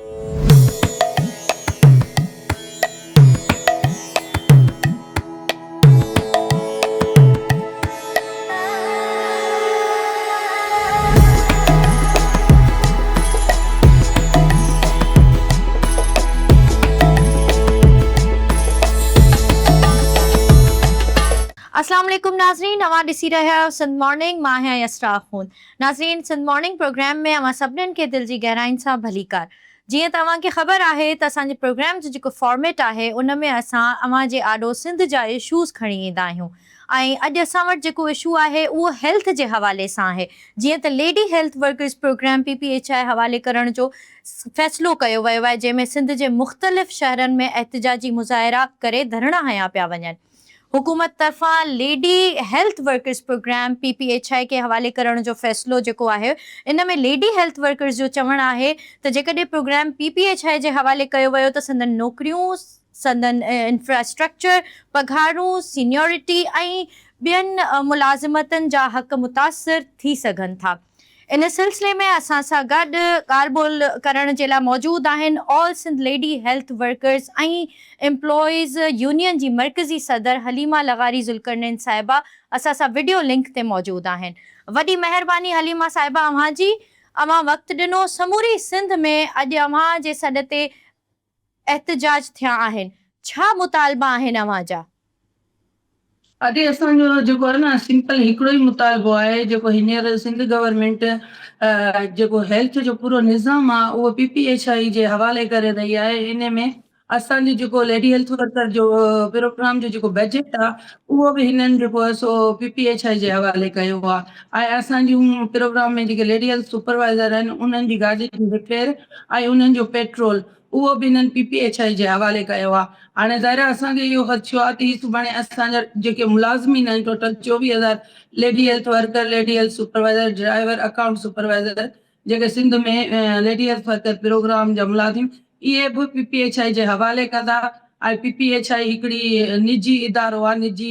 اسلام عليڪم ناظرين اوهان ڏسي رهيا آهيو سنڌ مارننگ مان آهيان يسرا آخوند ناظرين سنڌ مارننگ پروگرام ۾ اوهان سڀنين کي دل جي گهرائين سان ڀليڪار جيئن ته اوهان کي خبر آهي ته اسان جي پروگرام جو جيڪو فارميٽ آهي ان ۾ اسان اوهان جي آڏو سنڌ جا اشوز کڻي ايندا آهيون ۽ اڄ اسان وٽ جيڪو اشو آهي اهو هيلٿ جي حوالي سان آهي جيئن ته lady health workers programme P P H I حوالي ڪرڻ جو فيصلو ڪيو ويو آهي جنهن ۾ سنڌ جي مختلف شهرن ۾ احتجاجي مظاهرا ڪري ڌرڻا هنيا پيا وڃن. حڪومت طرفان lady health workers programme P P H I کي حوالي ڪرڻ جو فيصلو جيڪو آهي ان ۾ ليڊي هيلٿ ورڪرز جو چوڻ آهي ته جيڪڏهن programme P P H I جي حوالي ڪيو ويو ته سندن نوڪريون، سندن انفراسٽرڪچر، پگهارون، سينيورٽي ۽ ٻين ملازمتن جا حق متاثر ٿي سگهن ٿا. ان سلسلي ۾ اسان سان گڏ ڳالهه ٻولهه ڪرڻ جي لاء موجود آهن all Sindh lady health workers ۽ employees union جي مرڪزي صدر حليمه لغاري ذوالقرنين صاحبه اسان سان وڊيو لنڪ تي موجود آهن وڏي مهرباني حليمه صاحبه اوهان جي اوهان وقت ڏنو سموري سنڌ ۾ اڄ اوهان جي سڏ تي احتجاج ٿيا آهن، ڇا مطالبا آهن اوهان جا؟ ادي اسان جو جيڪو آهي نه سمپل هڪڙو ئي مطالبو آهي جيڪو هينئر سنڌ گورنمينٽ جيڪو هيلٿ جو پورو نظام آهي اهو پي پي ايڇ I جي حوالي ڪري رهي آهي ان ۾ اسان جو جيڪو ليڊي هيلٿ ورڪر جو پروگرام جو جيڪو بجيٽ آهي اهو به هنن جيڪو آهي سو پي پي ايڇ I جي حوالي ڪيو آهي ۽ اسان جون پروگرام ۾ جيڪي ليڊي هيلٿ سپروائزر آهن انهن جي گاڏي جي رپيئر ۽ انهن جو پيٽرول اهو به هنن پي پي ايڇ I جي حوالي ڪيو آهي. هاڻي ظاهر آهي اسان کي اهو خدشو آهي ته هي سڀاڻي اسان جا جيڪي ملازمين آهن ٽوٽل 24 هزار lady health worker, lady health supervisor, driver, account supervisor جيڪي Sindh ۾ lady health worker programme جا ملازم اهي به پي پي ايڇ I جي حوالي ڪندا ۽ پي پي ايڇ I هڪڙي نجي ادارو آهي نجي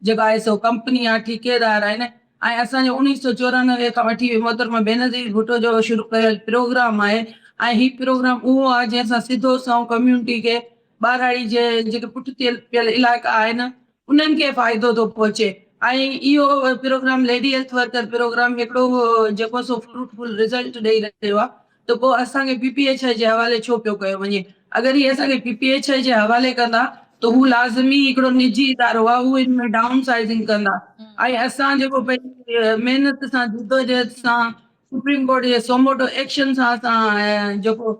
جيڪا آهي سو ڪمپني آهي ٺيڪيدار آهن ۽ اسان جو اوڻيهه سو 94 کان وٺي محترمه بينظير ڀٽو جو شروع ڪيل پروگرام آهي ۽ هي پروگرام اهو آهي جنهن سان سڌو سنئون ڪميونٽي کي ٻهراڙي جي جيڪي پٺتي پيل علائقا آهن انهن کي فائدو ٿو پهچي ۽ اهو programme lady health worker programme هڪڙو جيڪو سو فروٽفل رزلٽ ڏئي رهيو آهي ته پوء اسان کي پي پي ايڇ I جي حوالي ڇو پيو ڪيو وڃي؟ اگر هي اسان کي پي پي ايڇ I جي حوالي ڪندا ته هو لازمي هڪڙو نجي ادارو آهي هو ان ۾ ڊائون سائيزنگ ڪندا ۽ اسان جيڪو پنهنجي محنت سان جدوجهد سان سپريم ڪورٽ جي سوموٽو ايڪشن سان اسان جيڪو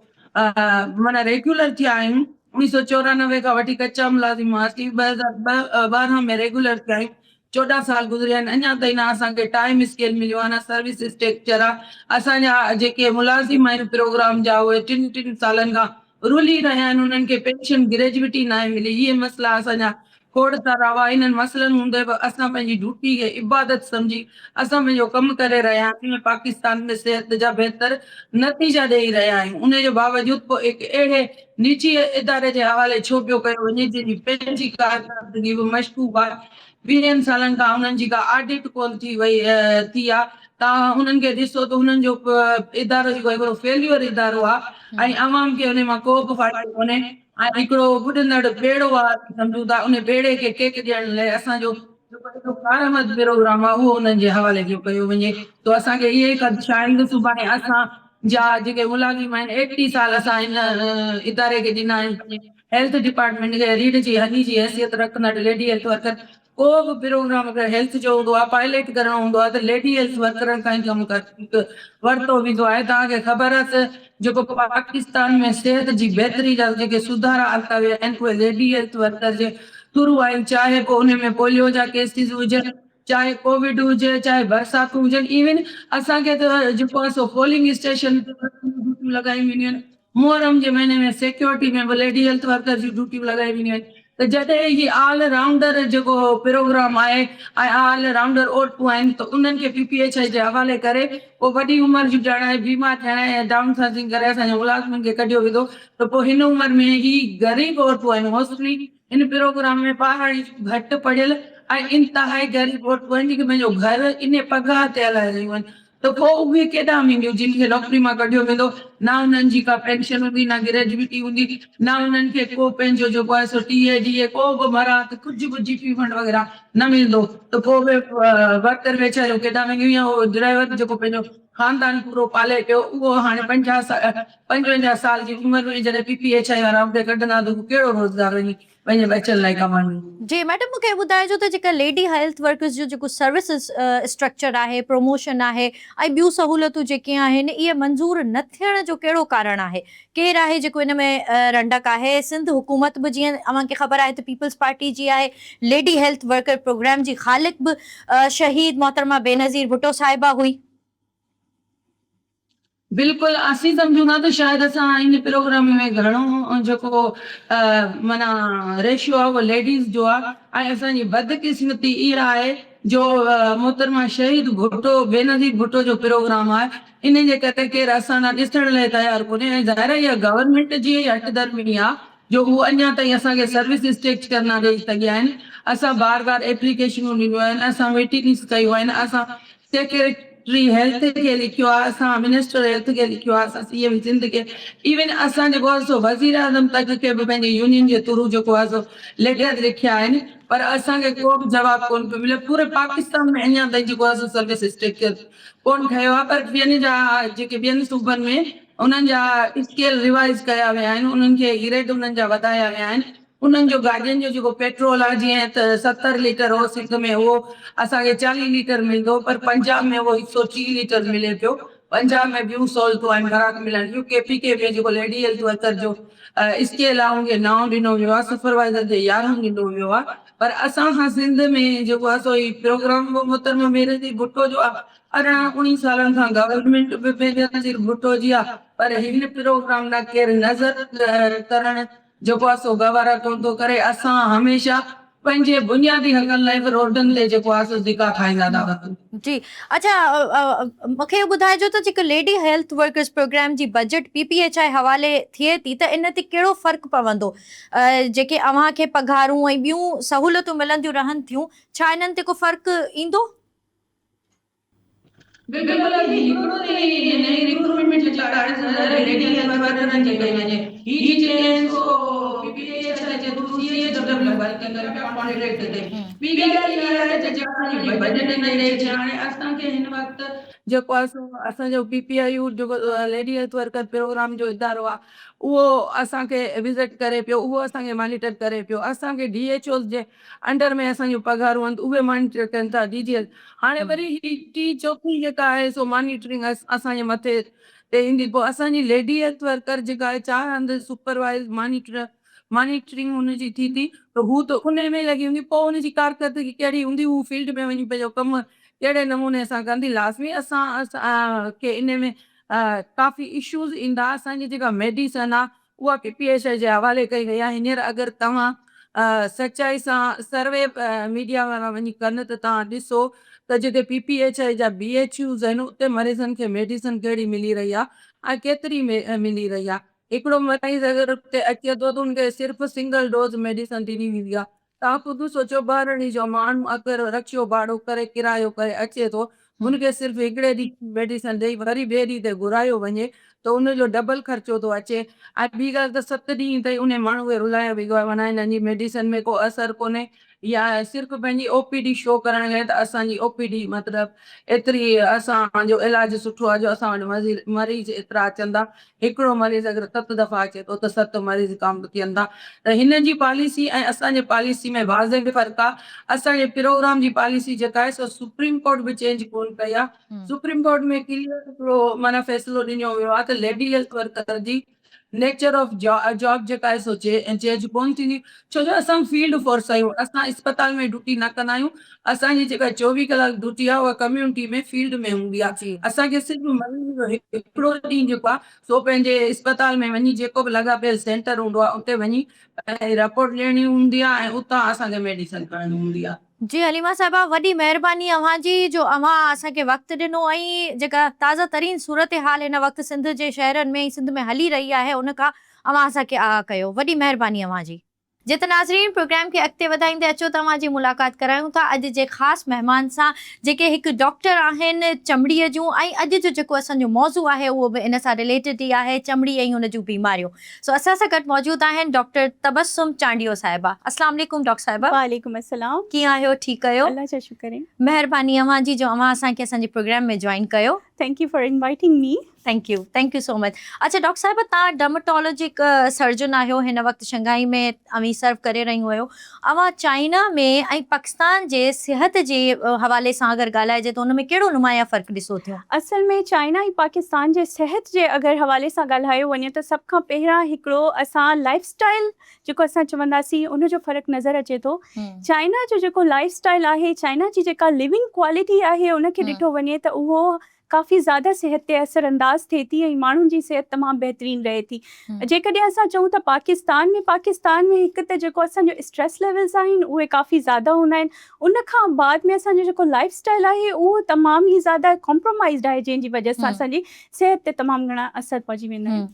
معنيٰ ريگيولر ٿيا آهيون 1994 کان وٺي ڪچا ملازم هئاسين 2012 ۾ ريگيولر ٿيا آهيون 14 سال گذريا آهن اڃا تائين نه اسان کي ٽائيم اسڪيل مليو آهي نه سروس اسٽرڪچر آهي اسان جا جيڪي ملازم آهن پروگرام جا اهي ٽن ٽن سالن کان رلي رهيا آهن انهن کي پينشن گريجوئٽي ناهي ملي اهي مسئلا اسان جا کوڙ سارا هئا انهن مسئلن هوندي به اسان پنهنجي ڊيوٽي کي عبادت سمجهي اسان پنهنجو ڪم ڪري رهيا آهيون ۽ پاڪستان ۾ صحت جا بهتر نتيجا ڏئي رهيا آهيون ان جي باوجود پوء هڪ اهڙي نجي اداري جي حوالي ڇو پيو ڪيو وڃي جنهن جي پنهنجي ڪارڪردگي به مشڪوڪ آهي، ويهن سالن کان انهن جي ڪا آڊٽ ڪونه ٿي وئي ٿي آهي، توهان انهن کي ڏسو ته انهن جو ادارو جيڪو هڪڙو فيليور ادارو آهي ۽ عوام کي انهي مان ڪو به فائدو ڪونهي ۽ هڪڙو ٻڏندڙ ٻيڙو آهي اسين سمجهون ٿا انهي ٻيڙي کي ٽيڪ ڏيڻ لاء اسان جو جيڪو ايڏو ڪارآمد پروگرام آهي اهو انهن جي حوالي پيو ڪيو وڃي ته اسان کي اهي خدشا آهن ته سڀاڻي اسان جا جيڪي ملازم آهن 31 سال اسان هن اداري کي ڏنا آهن هيلٿ ڊپارٽمينٽ کي ريڙهه جي هڏي جي حيثيت رکندڙ ليڊي هيلٿ ورڪر ڪو به پروگرام اگر هيلٿ جو هوندو آهي پائليٽ ڪرڻو هوندو آهي ته ليڊي هيلٿ ورڪرن کان ئي ڪم ورتو ويندو آهي توهان کي خبر آهي ته جيڪو پاڪستان ۾ صحت جي بهتري جا جيڪي سڌارا آندا ويا آهن اهي ليڊي هيلٿ ورڪر جي ٿرو آهن چاهي پوء ان ۾ پوليو جا ڪيسز هجن چاهي ڪووڊ هجي چاهي برساتون هجن ايون اسان کي ته جيڪو آهي سو پولنگ اسٽيشن تي به ڊيوٽيون لڳايون وينديون آهن محرم جي مهيني ۾ سيڪيورٽي ۾ به ليڊي هيلٿ ورڪر جون ڊيوٽيون لڳايون وينديون آهن ته جڏهن هي آل رائونڊر جيڪو پروگرام آهي ۽ آل رائونڊر عورتون آهن ته انهن کي پي پي ايڇ I جي حوالي ڪري پوء وڏي عمر جون ڄاڻائي بيمار ٿيڻ ۽ ڊائون سائزنگ ڪري اسان جي ملازمن کي ڪڍيو ويندو ته پوء هن عمر ۾ هي غريب عورتون آهن موسٽلي هن پروگرام ۾ پهاڙي جون گهٽ پڙهيل ۽ انتهائي غريب عورتون آهن جيڪي پنهنجو گهر انهي پگهار تي هلائي رهيون آهن. ته پوء اهي ڪيڏانهن وينديون جن کي نوڪري مان ڪڍيو ويندو، نه انهن جي ڪا پينشن هوندي، نه گريجوئٽي هوندي، نه انهن کي ڪو پنهنجو جيڪو آهي سو ٽي اي ڊي اي ڪو به مراعت ڪجهه به جي پي فنڊ وغيره نه ملندو ته پوء اهي ورڪر ويچاريون ڪيڏانهن وينديون يا اهو ڊرائيور جيڪو پنهنجو خاندان پورو پالي پيو اهو هاڻي 50 55 سال جي عمر ۾ جڏهن پي پي ايڇ I وارا ان کي ڪڍندا ته هو ڪهڙو روزگار وڃي پنهنجي ٻچن لاء ڪمائيندو. جي ميڊم مون کي ٻڌائجو ته جيڪا ليڊي هيلٿ ورڪرز جو جيڪو سروس اسٽرڪچر آهي پروموشن آهي ۽ ٻيون سهولتون جيڪي آهن اهي منظور نه ٿيڻ جو ڪهڙو ڪارڻ آهي ڪير آهي جيڪو ان ۾ رنڊڪ آهي سنڌ حڪومت به جيئن اوهان کي خبر آهي ته پيپلز پارٽي جي آهي ليڊي هيلٿ ورڪر پروگرام جي خالق به شهيد محترمه بينظير ڀٽو صاحبه هئي. بلڪل اسين سمجهون ٿا ته شايد اسان ان پروگرام ۾ گهڻو جيڪو معنيٰ ريشيو آهي اهو ليڊيز جو آهي ۽ اسان جي بدقسمتي اها آهي جو محترمه شهيد ڀٽو بينظير ڀٽو جو پروگرام آهي ان جي ڪري ڪير اسان ڏانهن ڏسڻ لاء تيار ڪونهي ۽ ظاهر آهي اها گورنمينٽ جي ئي هٺ ڌرمي آهي جو هو اڃا تائين اسان کي سروس اسٽرڪچر نه ڏئي سگهيا آهن اسان بار بار ايپليڪيشنون ڏنيون آهن اسان ميٽنگس ڪيون آهن اسان سيڪريٽري هيلٿ کي لکيو آهي اسان منسٽر هيلٿ کي لکيو آهي اسان سي ايم سنڌ کي ايون اسان جيڪو آهي سو وزير اعظم تڪ کي به پنهنجي يونين جي ٿرو جيڪو آهي سو ليٽر لکيا آهن پر اسان کي ڪو به جواب ڪونه پيو ملي پوري پاڪستان ۾ اڃا تائين جيڪو آهي سو سروس اسٽرڪچر ڪونه ٺهيو آهي پر ٻين جا جيڪي ٻين صوبن ۾ انهن جا اسڪيل ريوائز ڪيا ويا آهن انهن کي گريڊ انهن جا وڌايا ويا آهن انهن جو گاڏين جو جيڪو پيٽرول آهي جيئن ته 70 ليٽر هو سنڌ ۾ اهو اسان کي 40 ليٽر ملندو پر پنجاب ۾ اهو 130 ليٽر ملي پيو پنجاب ۾ ٻيون سهولتون آهن خوراڪ ملڻ جون ڪي پي ڪي ۾ جيڪو ليڊي هيلٿ ورڪر جو اسڪيل آهي ان کي نائون ڏنو ويو آهي سپروائزر کي 11 ڏنو ويو آهي پر اسان کان سنڌ ۾ جيڪو آهي سو هي پروگرام به محترمه بينظير ڀٽو جو آهي 18 19 سالن کان گورنمينٽ به بينظير ڀٽو جي آهي پر هن پروگرام ڏانهن ڪير نظر ڪرڻ جيڪو آهي سو گوارا ڪونه ٿو ڪري، اسان هميشه پنهنجي بنيادي حقن لاء به روڊن تي جيڪو آهي سو ڌڪا کائيندا ٿا وتون. جي اڇا مون کي اهو ٻڌائجو ته جيڪو ليڊي هيلٿ ورڪرز پروگرام جي budget P P H I حوالي ٿئي ٿي ته ان تي ڪهڙو فرق پوندو جيڪي اوهان کي پگهارون ۽ ٻيون سهولتون ملنديون رهن ٿيون ڇا انهن تي ڪو فرق ايندو؟ بلڪل ادي هڪڙو ته هي نئين ريڪروٽمينٽ جيڪا آهي سو ظاهر آهي ليڊي هيلٿ ورڪرن جي ڪئي وڃي هي جيڪي آهن سو پي پي ايڇ I جي ٿرو سي ايڇ ڊبليو ڀرتي ڪن پيا ڪانٽريڪٽ تي ٻي ڳالهه اها آهي ته جيڪا اسان جي بجيٽ نه ڏئي ڇا هاڻي اسان کي هن وقت جيڪو آهي سو اسان جو پي پي آء يو جيڪو ليڊي هيلٿ ورڪر پروگرام جو ادارو آهي اهو اسان کي وزٽ ڪري پيو اهو اسان کي مانيٽر ڪري پيو اسان کي ڊي ايڇ اوز جي انڊر ۾ اسان جون پگهارون آهن ته اهي مانيٽر ڪن ٿا ڊي جي ايل هاڻي وري هي ٽي چوٿين جيڪا آهي سو مانيٽرنگ اسان جي مٿي تي ايندي پوء اسان جي ليڊي هيلٿ ورڪر جيڪا آهي چار هنڌ سپروائز مانيٽر مانيٽرنگ ان جي ٿي ٿي ته هو ته ان ۾ لڳي هوندي پوء ان جي ڪارڪردگي ڪهڙي هوندي هو فيلڊ ۾ وڃي پنهنجو ڪم ڪهڙي نموني سان ڪندي لازمي اسان کي ان ۾ ڪافي اشوز ايندا اسان جي جيڪا ميڊيسن آهي اها پي پي ايڇ I جي حوالي ڪئي وئي آهي هينئر اگر توهان سچائي سان سروي ميڊيا وارا وڃي ڪن ته توهان ڏسو ته جتي پي پي ايڇ I جا بي ايڇ يوز آهن اتي مريضن کي ميڊيسن ڪهڙي ملي رهي آهي ۽ ڪيتري ملي رهي آهي هڪڙو مريض اگر اتي اچي ٿو ته ان کي صرف سنگل ڊوز ميڊيسن ڏني ويندي آهي توهان خود سوچيو ٻهراڙي جو ماڻهو اگر رڪشو ڀاڙو ڪري ڪرايو ڪري اچي ٿو هن کي صرف هڪڙي ڏينهن ميڊيسن ڏئي وري ٻئي ڏينهن تي گهرايو وڃي ته ان جو ڊبل خرچو ٿو اچي ۽ ٻي ڳالهه ته ست ڏينهن تائين انهي ماڻهو کي رلايو ويندو آهي معنيٰ هنن جي ميڊيسن ۾ ڪو اثر ڪونهي يا صرف پنهنجي او پي ڊي شو ڪرڻ لاء ته اسان جي او پي ڊي مطلب ايتري اسان جو علاج سٺو آهي جو اسان وٽ مريض ايترا اچن ٿا هڪڙو مريض اگر ست دفعا اچي ٿو ته ست مريض ڪائونٽ ٿين ٿا ته هن جي پاليسي ۽ اسان جي پاليسي ۾ واضح فرق آهي اسان جي پروگرام جي پاليسي جيڪا آهي سو سپريم ڪورٽ به چينج ڪون ڪئي آهي سپريم ڪورٽ ۾ ڪليئر هڪڙو معنيٰ فيصلو ڏنو ويو آهي ته ليڊي هيلٿ ورڪر جي نيچر آف جاب جيڪا آهي سو چينج ڪون ٿيندي ڇو جو اسان فيلڊ فورس آهيون اسان اسپتال ۾ ڊيوٽي نه ڪندا آهيون اسان جي جيڪا 24 ڪلاڪ ڊيوٽي آهي اها ڪميونٽي ۾ فيلڊ ۾ هوندي آهي اسان کي صرف مريض جو هڪڙو ڏينهن جيڪو آهي سو پنهنجي اسپتال ۾ وڃي جيڪو به لاڳاپيل سينٽر هوندو آهي اتي وڃي رپورٽ ڏيڻي هوندي آهي ۽ اتان اسان کي ميڊيسن کڻڻي هوندي آهي. جي حليمه صاحبه وڏي مهرباني اوهان جي جو اوهان اسان کي وقت ڏنو ۽ جيڪا تازه ترين صورتحال هن وقت سنڌ جي شهرن ۾ ۽ سنڌ ۾ هلي رهي آهي ان کان اوهان اسان کي آگاهه ڪيو وڏي مهرباني اوهان جي. جي ته ناظرين پروگرام کي اڳتي وڌائيندي اچو ته اوهان جي ملاقات ڪرايون ٿا اڄ جي خاص مهمان سان جيڪي هڪ ڊاڪٽر آهن چمڙي جون ۽ اڄ جو جيڪو اسان جو موضوع آهي اهو به ان سان رليٽيڊ ئي آهي چمڙي ۽ ان جون بيماريون سو اسان سان گڏ موجود آهن ڊاڪٽر تبسم چانڊيو صاحبه اسلام عليڪم ڊاڪٽر صاحبه. وعليڪم السلام. ڪيئن آهيو ٺيڪ آهيو. الله جا شڪر آهي. مهرباني اوهان جي جو اوهان اسان کي اسان جي پروگرام ۾ جوائن ڪيو. Thank you for inviting me. Thank you thank you so much اڇا ڊاڪٽر صاحب توهان ڊرماٽولوجڪ سرجن آهيو هن وقت شنگهائي ۾ اوهين سرو ڪري رهيون آهيو اوهان چائنا ۾ ۽ پاڪستان جي صحت جي حوالي سان اگر ڳالهائجي ته ان ۾ ڪهڙو نمايان فرق ڏسو ٿيون؟ اصل ۾ چائنا ۽ پاڪستان جي صحت جي اگر حوالي سان ڳالهايو وڃي ته سڀ کان پهريان هڪڙو اسان لائف اسٽائل جيڪو اسان چونداسين ان جو فرق نظر اچي ٿو چائنا جو جيڪو لائف اسٽائل آهي چائنا جي جيڪا لونگ ڪوالٽي آهي ان کي ڏٺو وڃي ته اهو ڪافي زياده صحت تي اثر انداز ٿئي ٿي ۽ ماڻهن جي صحت تمام بهترين رهي ٿي. جيڪڏهن اسان چئون ته پاڪستان ۾ پاڪستان ۾ هڪ ته جيڪو اسان جو اسٽريس ليولز آهن اهي ڪافي زياده هوندا آهن ان کان بعد ۾ اسان جو جيڪو لائف اسٽائل آهي اهو تمام ئي زياده ڪمپرومائزڊ آهي جنهن جي وجه سان اسان جي صحت تي تمام گهڻا اثر پئجي ويندا آهن.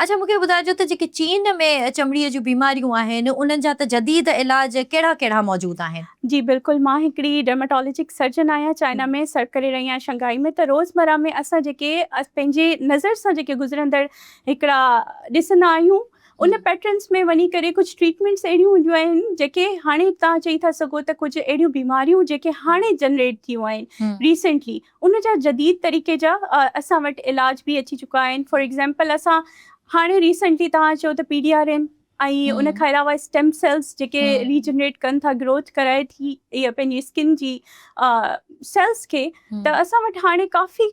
اڇا مون کي ٻڌائجو ته جيڪي چين ۾ چمڙيء جون بيماريون آهن انهن جا ته جديد علاج ڪهڙا ڪهڙا موجود آهن؟ جي بلڪل مان هڪڙي ڊرماٽالاجڪ سرجن آهيان چائنا ۾ سرو ڪري رهي آهيان شنگهائي ۾ ته روزمره ۾ اسان جيڪي پنهنجي نظر سان جيڪي گذرندڙ هڪڙا ڏسندا آهيون ان پيٽرنس ۾ وڃي ڪري ڪجهه ٽريٽمينٽس اهڙيون هونديون آهن جيڪي هاڻي توهان چئي ٿا سگهو ته ڪجهه اهڙيون بيماريون جيڪي هاڻي جنريٽ ٿيون آهن ريسينٽلي ان جا جديد طريقي جا اسان وٽ علاج به اچي چڪا آهن فار ايگزامپل اسان هاڻي ريسنٽلي توهان چئو ته پي ڊي آر اين ۽ ان کان علاوه اسٽيم سيلز جيڪي ريجنريٽ ڪن ٿا گروٿ ڪرائي ٿي اها پنهنجي اسڪن جي سيلز کي ته اسان وٽ هاڻي ڪافي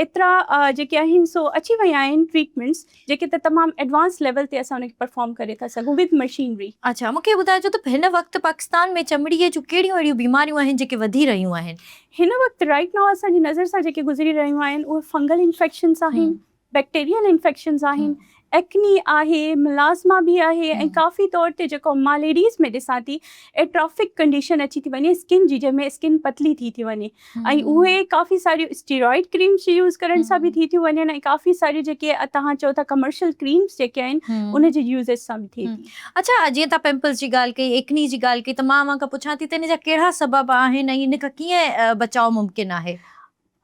ايترا جيڪي آهن سو اچي ويا آهن ٽريٽمينٽس جيڪي ته تمام ايڊوانس ليول تي اسان ان کي پرفارم ڪري ٿا سگهون وٿ مشينري. اڇا مون کي ٻڌائجو ته هن وقت پاڪستان ۾ چمڙيء جون ڪهڙيون اهڙيون بيماريون آهن جيڪي وڌي رهيون آهن؟ هن وقت رائيٽ نائو اسان جي نظر سان جيڪي گذري رهيون آهن اهي فنگل انفيڪشنز آهن، بيڪٽيريل انفيڪشنز آهن، ايڪني آهي، ملازما به آهي ۽ ڪافي طور تي جيڪو مان ليڊيز ۾ ڏسان ٿي ايٽرافڪ ڪنڊيشن اچي ٿي وڃي اسڪن جي جنهن ۾ اسڪن پتلي ٿي ٿي وڃي. ۽ اهي ڪافي ساريون اسٽيرائيڊ ڪريمز جي يوز ڪرڻ سان به ٿي ٿيون وڃن ۽ ڪافي ساريون جيڪي توهان چئو ٿا ڪمرشل ڪريمز جيڪي آهن ان جي يوزيج سان به ٿئي ٿي. اڇا جيئن توهان پمپلز جي ڳالهه ڪئي ايڪني جي ڳالهه ڪئي ته مان اوهان کان پڇان ٿي ته ان جا ڪهڙا سبب آهن ۽ ان کان ڪيئن بچاء ممڪن آهي؟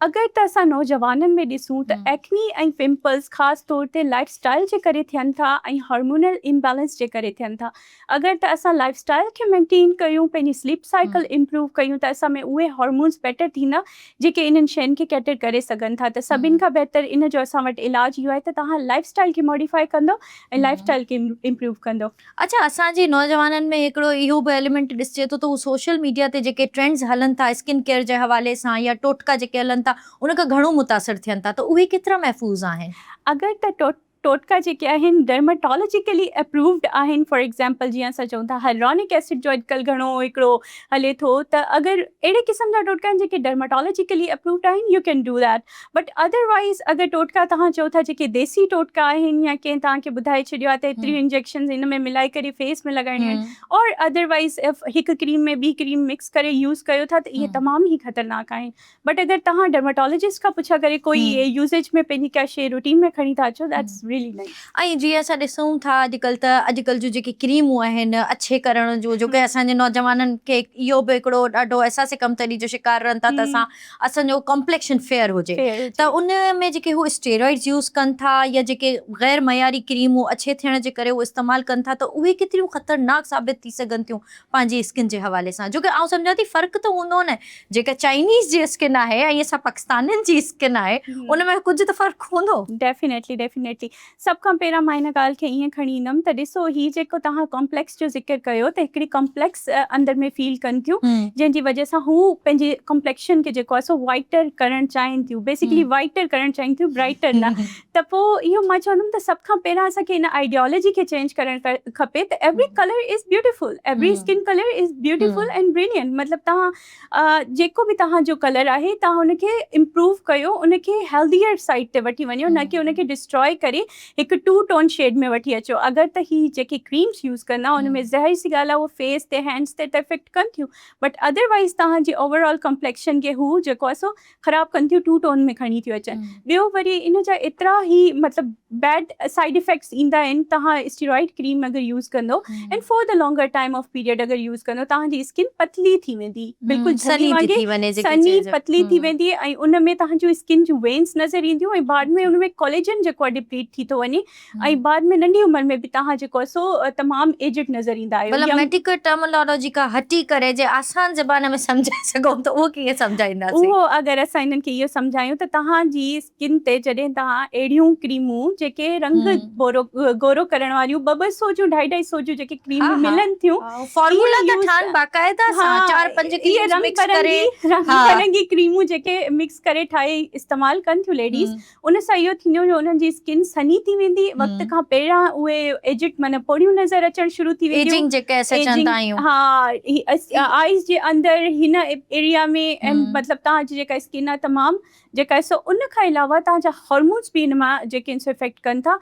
اگر ته اسان نوجوانن ۾ ڏسون ته ايڪني ۽ پمپلز خاص طور تي لائف اسٽائل جي ڪري ٿين ٿا ۽ هارمونل امبيلنس جي ڪري ٿين ٿا. اگر ته اسان لائف اسٽائل کي مينٽين ڪيون پنهنجي سليپ سائيڪل امپروو ڪيون ته اسان ۾ اهي هارمونز بيٽر ٿيندا جيڪي انهن شين کي ڪيٽر ڪري سگهن ٿا ته سڀن کان بهتر ان جو اسان وٽ علاج اهو آهي ته توهان لائف اسٽائل کي ماڊيفائي ڪندو ۽ لائف اسٽائل کي امپروو ڪندو. اڇا اسان جي نوجوانن ۾ هڪڙو اهو به ايليمينٽ ڏسجي ٿو ته هو سوشل ميڊيا تي جيڪي ٽرينڊز هلن ٿا اسڪن ڪيئر جي حوالي سان يا ٽوٽڪا جيڪي هلن ٿا ان کان گهڻو متاثر ٿين ٿا ته اهي ڪيترا محفوظ آهن؟ اگر ته ٽوٽڪا جيڪي آهن ڊرماٽالاجيڪلي اپرووڊ آهن فار ايگزامپل جيئن اسان چئون ٿا هائلرونڪ ايسڊ جو اڄڪلهه گهڻو هڪڙو هلي ٿو ته اگر اهڙي قسم جا ٽوٽڪا آهن جيڪي ڊرماٽالاجيڪلي اپرووڊ آهن you can do that but otherwise اگر ٽوٽڪا توهان چئو ٿا جيڪي ديسي ٽوٽڪا آهن يا ڪنهن توهان کي ٻڌائي ڇڏيو آهي ته ايتريون انجيڪشنز هن ۾ ملائي ڪري فيس ۾ لڳائڻيون آهن اور ادروائز هڪ ڪريم ۾ ٻي ڪريم مڪس ڪري يوز ڪيو ٿا ته اهي تمام ئي خطرناڪ آهن بٽ اگر توهان ڊرماٽالاجسٽ کان پڇا ڪري ڪوئي يوزيج ۾ پنهنجي ڪا شي روٽين ۾ کڻي ٿا اچو that's really nice. ۽ جيئن اسان ڏسون ٿا اڄڪلهه ته اڄڪلهه جون جيڪي ڪريمون آهن اڇي ڪرڻ جون جو ڪي اسان جي نوجوانن کي اهو به هڪڙو ڏاڍو احساس ڪمتري جو شڪار رهن ٿا ته اسان اسان جو ڪمپليڪشن فيئر هجي ته ان ۾ جيڪي هو اسٽيرائڊز يوز ڪن ٿا يا جيڪي غير معياري ڪريمون اڇي ٿيڻ جي ڪري هو استعمال ڪن ٿا ته اهي ڪيتريون خطرناڪ ثابت ٿي سگهن ٿيون پنهنجي اسڪن جي حوالي سان جو ڪي آئون سمجهان ٿي فرق ته هوندو نه جيڪا چائنيز جي اسڪن آهي ۽ اسان پاڪستانين جي اسڪن آهي ان ۾ ڪجهه ته فرق هوندو. ڊيفينيٽلي ڊيفينيٽلي سڀ کان پهريان مان ان ڳالهه کي ائين کڻي ايندم ته ڏسو هي جيڪو توهان ڪمپليڪس جو ذڪر ڪيو ته هڪڙي ڪمپليڪس اندر ۾ فيل ڪن ٿيون جنهن جي وجه سان هو پنهنجي ڪمپليڪشن کي جيڪو آهي سو وائٽر ڪرڻ چاهين ٿيون بيسيڪلي وائٽر ڪرڻ چاهين ٿيون برائٽر نه ته پوء اهو مان چوندم ته سڀ کان پهريان اسان کي ان آئيڊيالوجي کي چينج ڪرڻ کپي ته every colour is beautiful every skin colour is beautiful and brilliant مطلب توهان جيڪو به توهان جو ڪلر آهي توهان ان کي امپروو ڪيو ان کي هيلديئر سائيڊ تي وٺي وڃو نه ڪي ان کي ڊسٽرائي ڪري هڪ ٽو ٽون شيڊ ۾ وٺي اچو اگر ته هي جيڪي ڪريمس يوز ڪندا ان ۾ ظاهر سي ڳالهه آهي اهو فيس تي هينڊس تي ته افيڪٽ ڪن ٿيون بٽ ادروائز توهان جي اوور آل ڪمپليڪشن کي هو جيڪو آهي سو خراب ڪن ٿيون ٽو ٽون ۾ کڻي ٿيون اچن ٻيو وري ان جا ايترا هي مطلب بيڊ سائيڊ افيڪٽس ايندا آهن توهان اسٽيرائڊ ڪريم اگر يوز ڪندو and for the longer time of period اگر يوز ڪندو توهان جي اسڪن پتلي ٿي ويندي بلڪل جهلي وانگي سنهي پتلي ٿي ويندي ۽ ان ۾ توهان جون اسڪن جون وينس نظر اينديون ۽ بعد ۾ ان ۾ ڪوليجن جيڪو آهي ڊپليٽ ٿي ٿو وڃي ۽ بعد ۾ ننڍي عمر ۾ به توهان جيڪو آهي سو تمام ايجڊ نظر ايندا آهيو. مطلب ميڊيڪل ٽرمنالاجي کان هٽي ڪري جي آسان زبان ۾ سمجهائي سگهون ته اهو ڪيئن سمجهائينداسين؟ اهو اگر اسان انهن کي اهو سمجهايون ته توهان جي اسڪن تي جڏهن توهان اهڙيون ڪريمون جيڪي رنگ گورو ڪرڻ واريون ٻه ٻه سو جون ڍائي ڍائي سو جون جيڪي ڪريمون ملن ٿيون فارمولا ٿا ٺاهن باقاعده سان چار پنج ڪريمز مڪس ڪري رنگ برنگي ڪريمون جيڪي مڪس ڪري ٺاهي استعمال ڪن ٿيون ليڊيز ان سان اهو ٿيندو جو انهن جي اسڪن سنهي ٿي ويندي وقت کان پهريان اهي ايجڊ معنيٰ پوڙهيون نظر اچڻ شروع ٿي وينديون ايجنگ جيڪي اسان چوندا آهيون ها آئيز جي اندر هن ايريا ۾ ۽ مطلب توهان جي جيڪا اسڪن آهي تمام جيڪا سو ان کان علاوه توهان جا هارمونز به ان مان جيڪي آهن سو افيڪٽ ڪن ٿا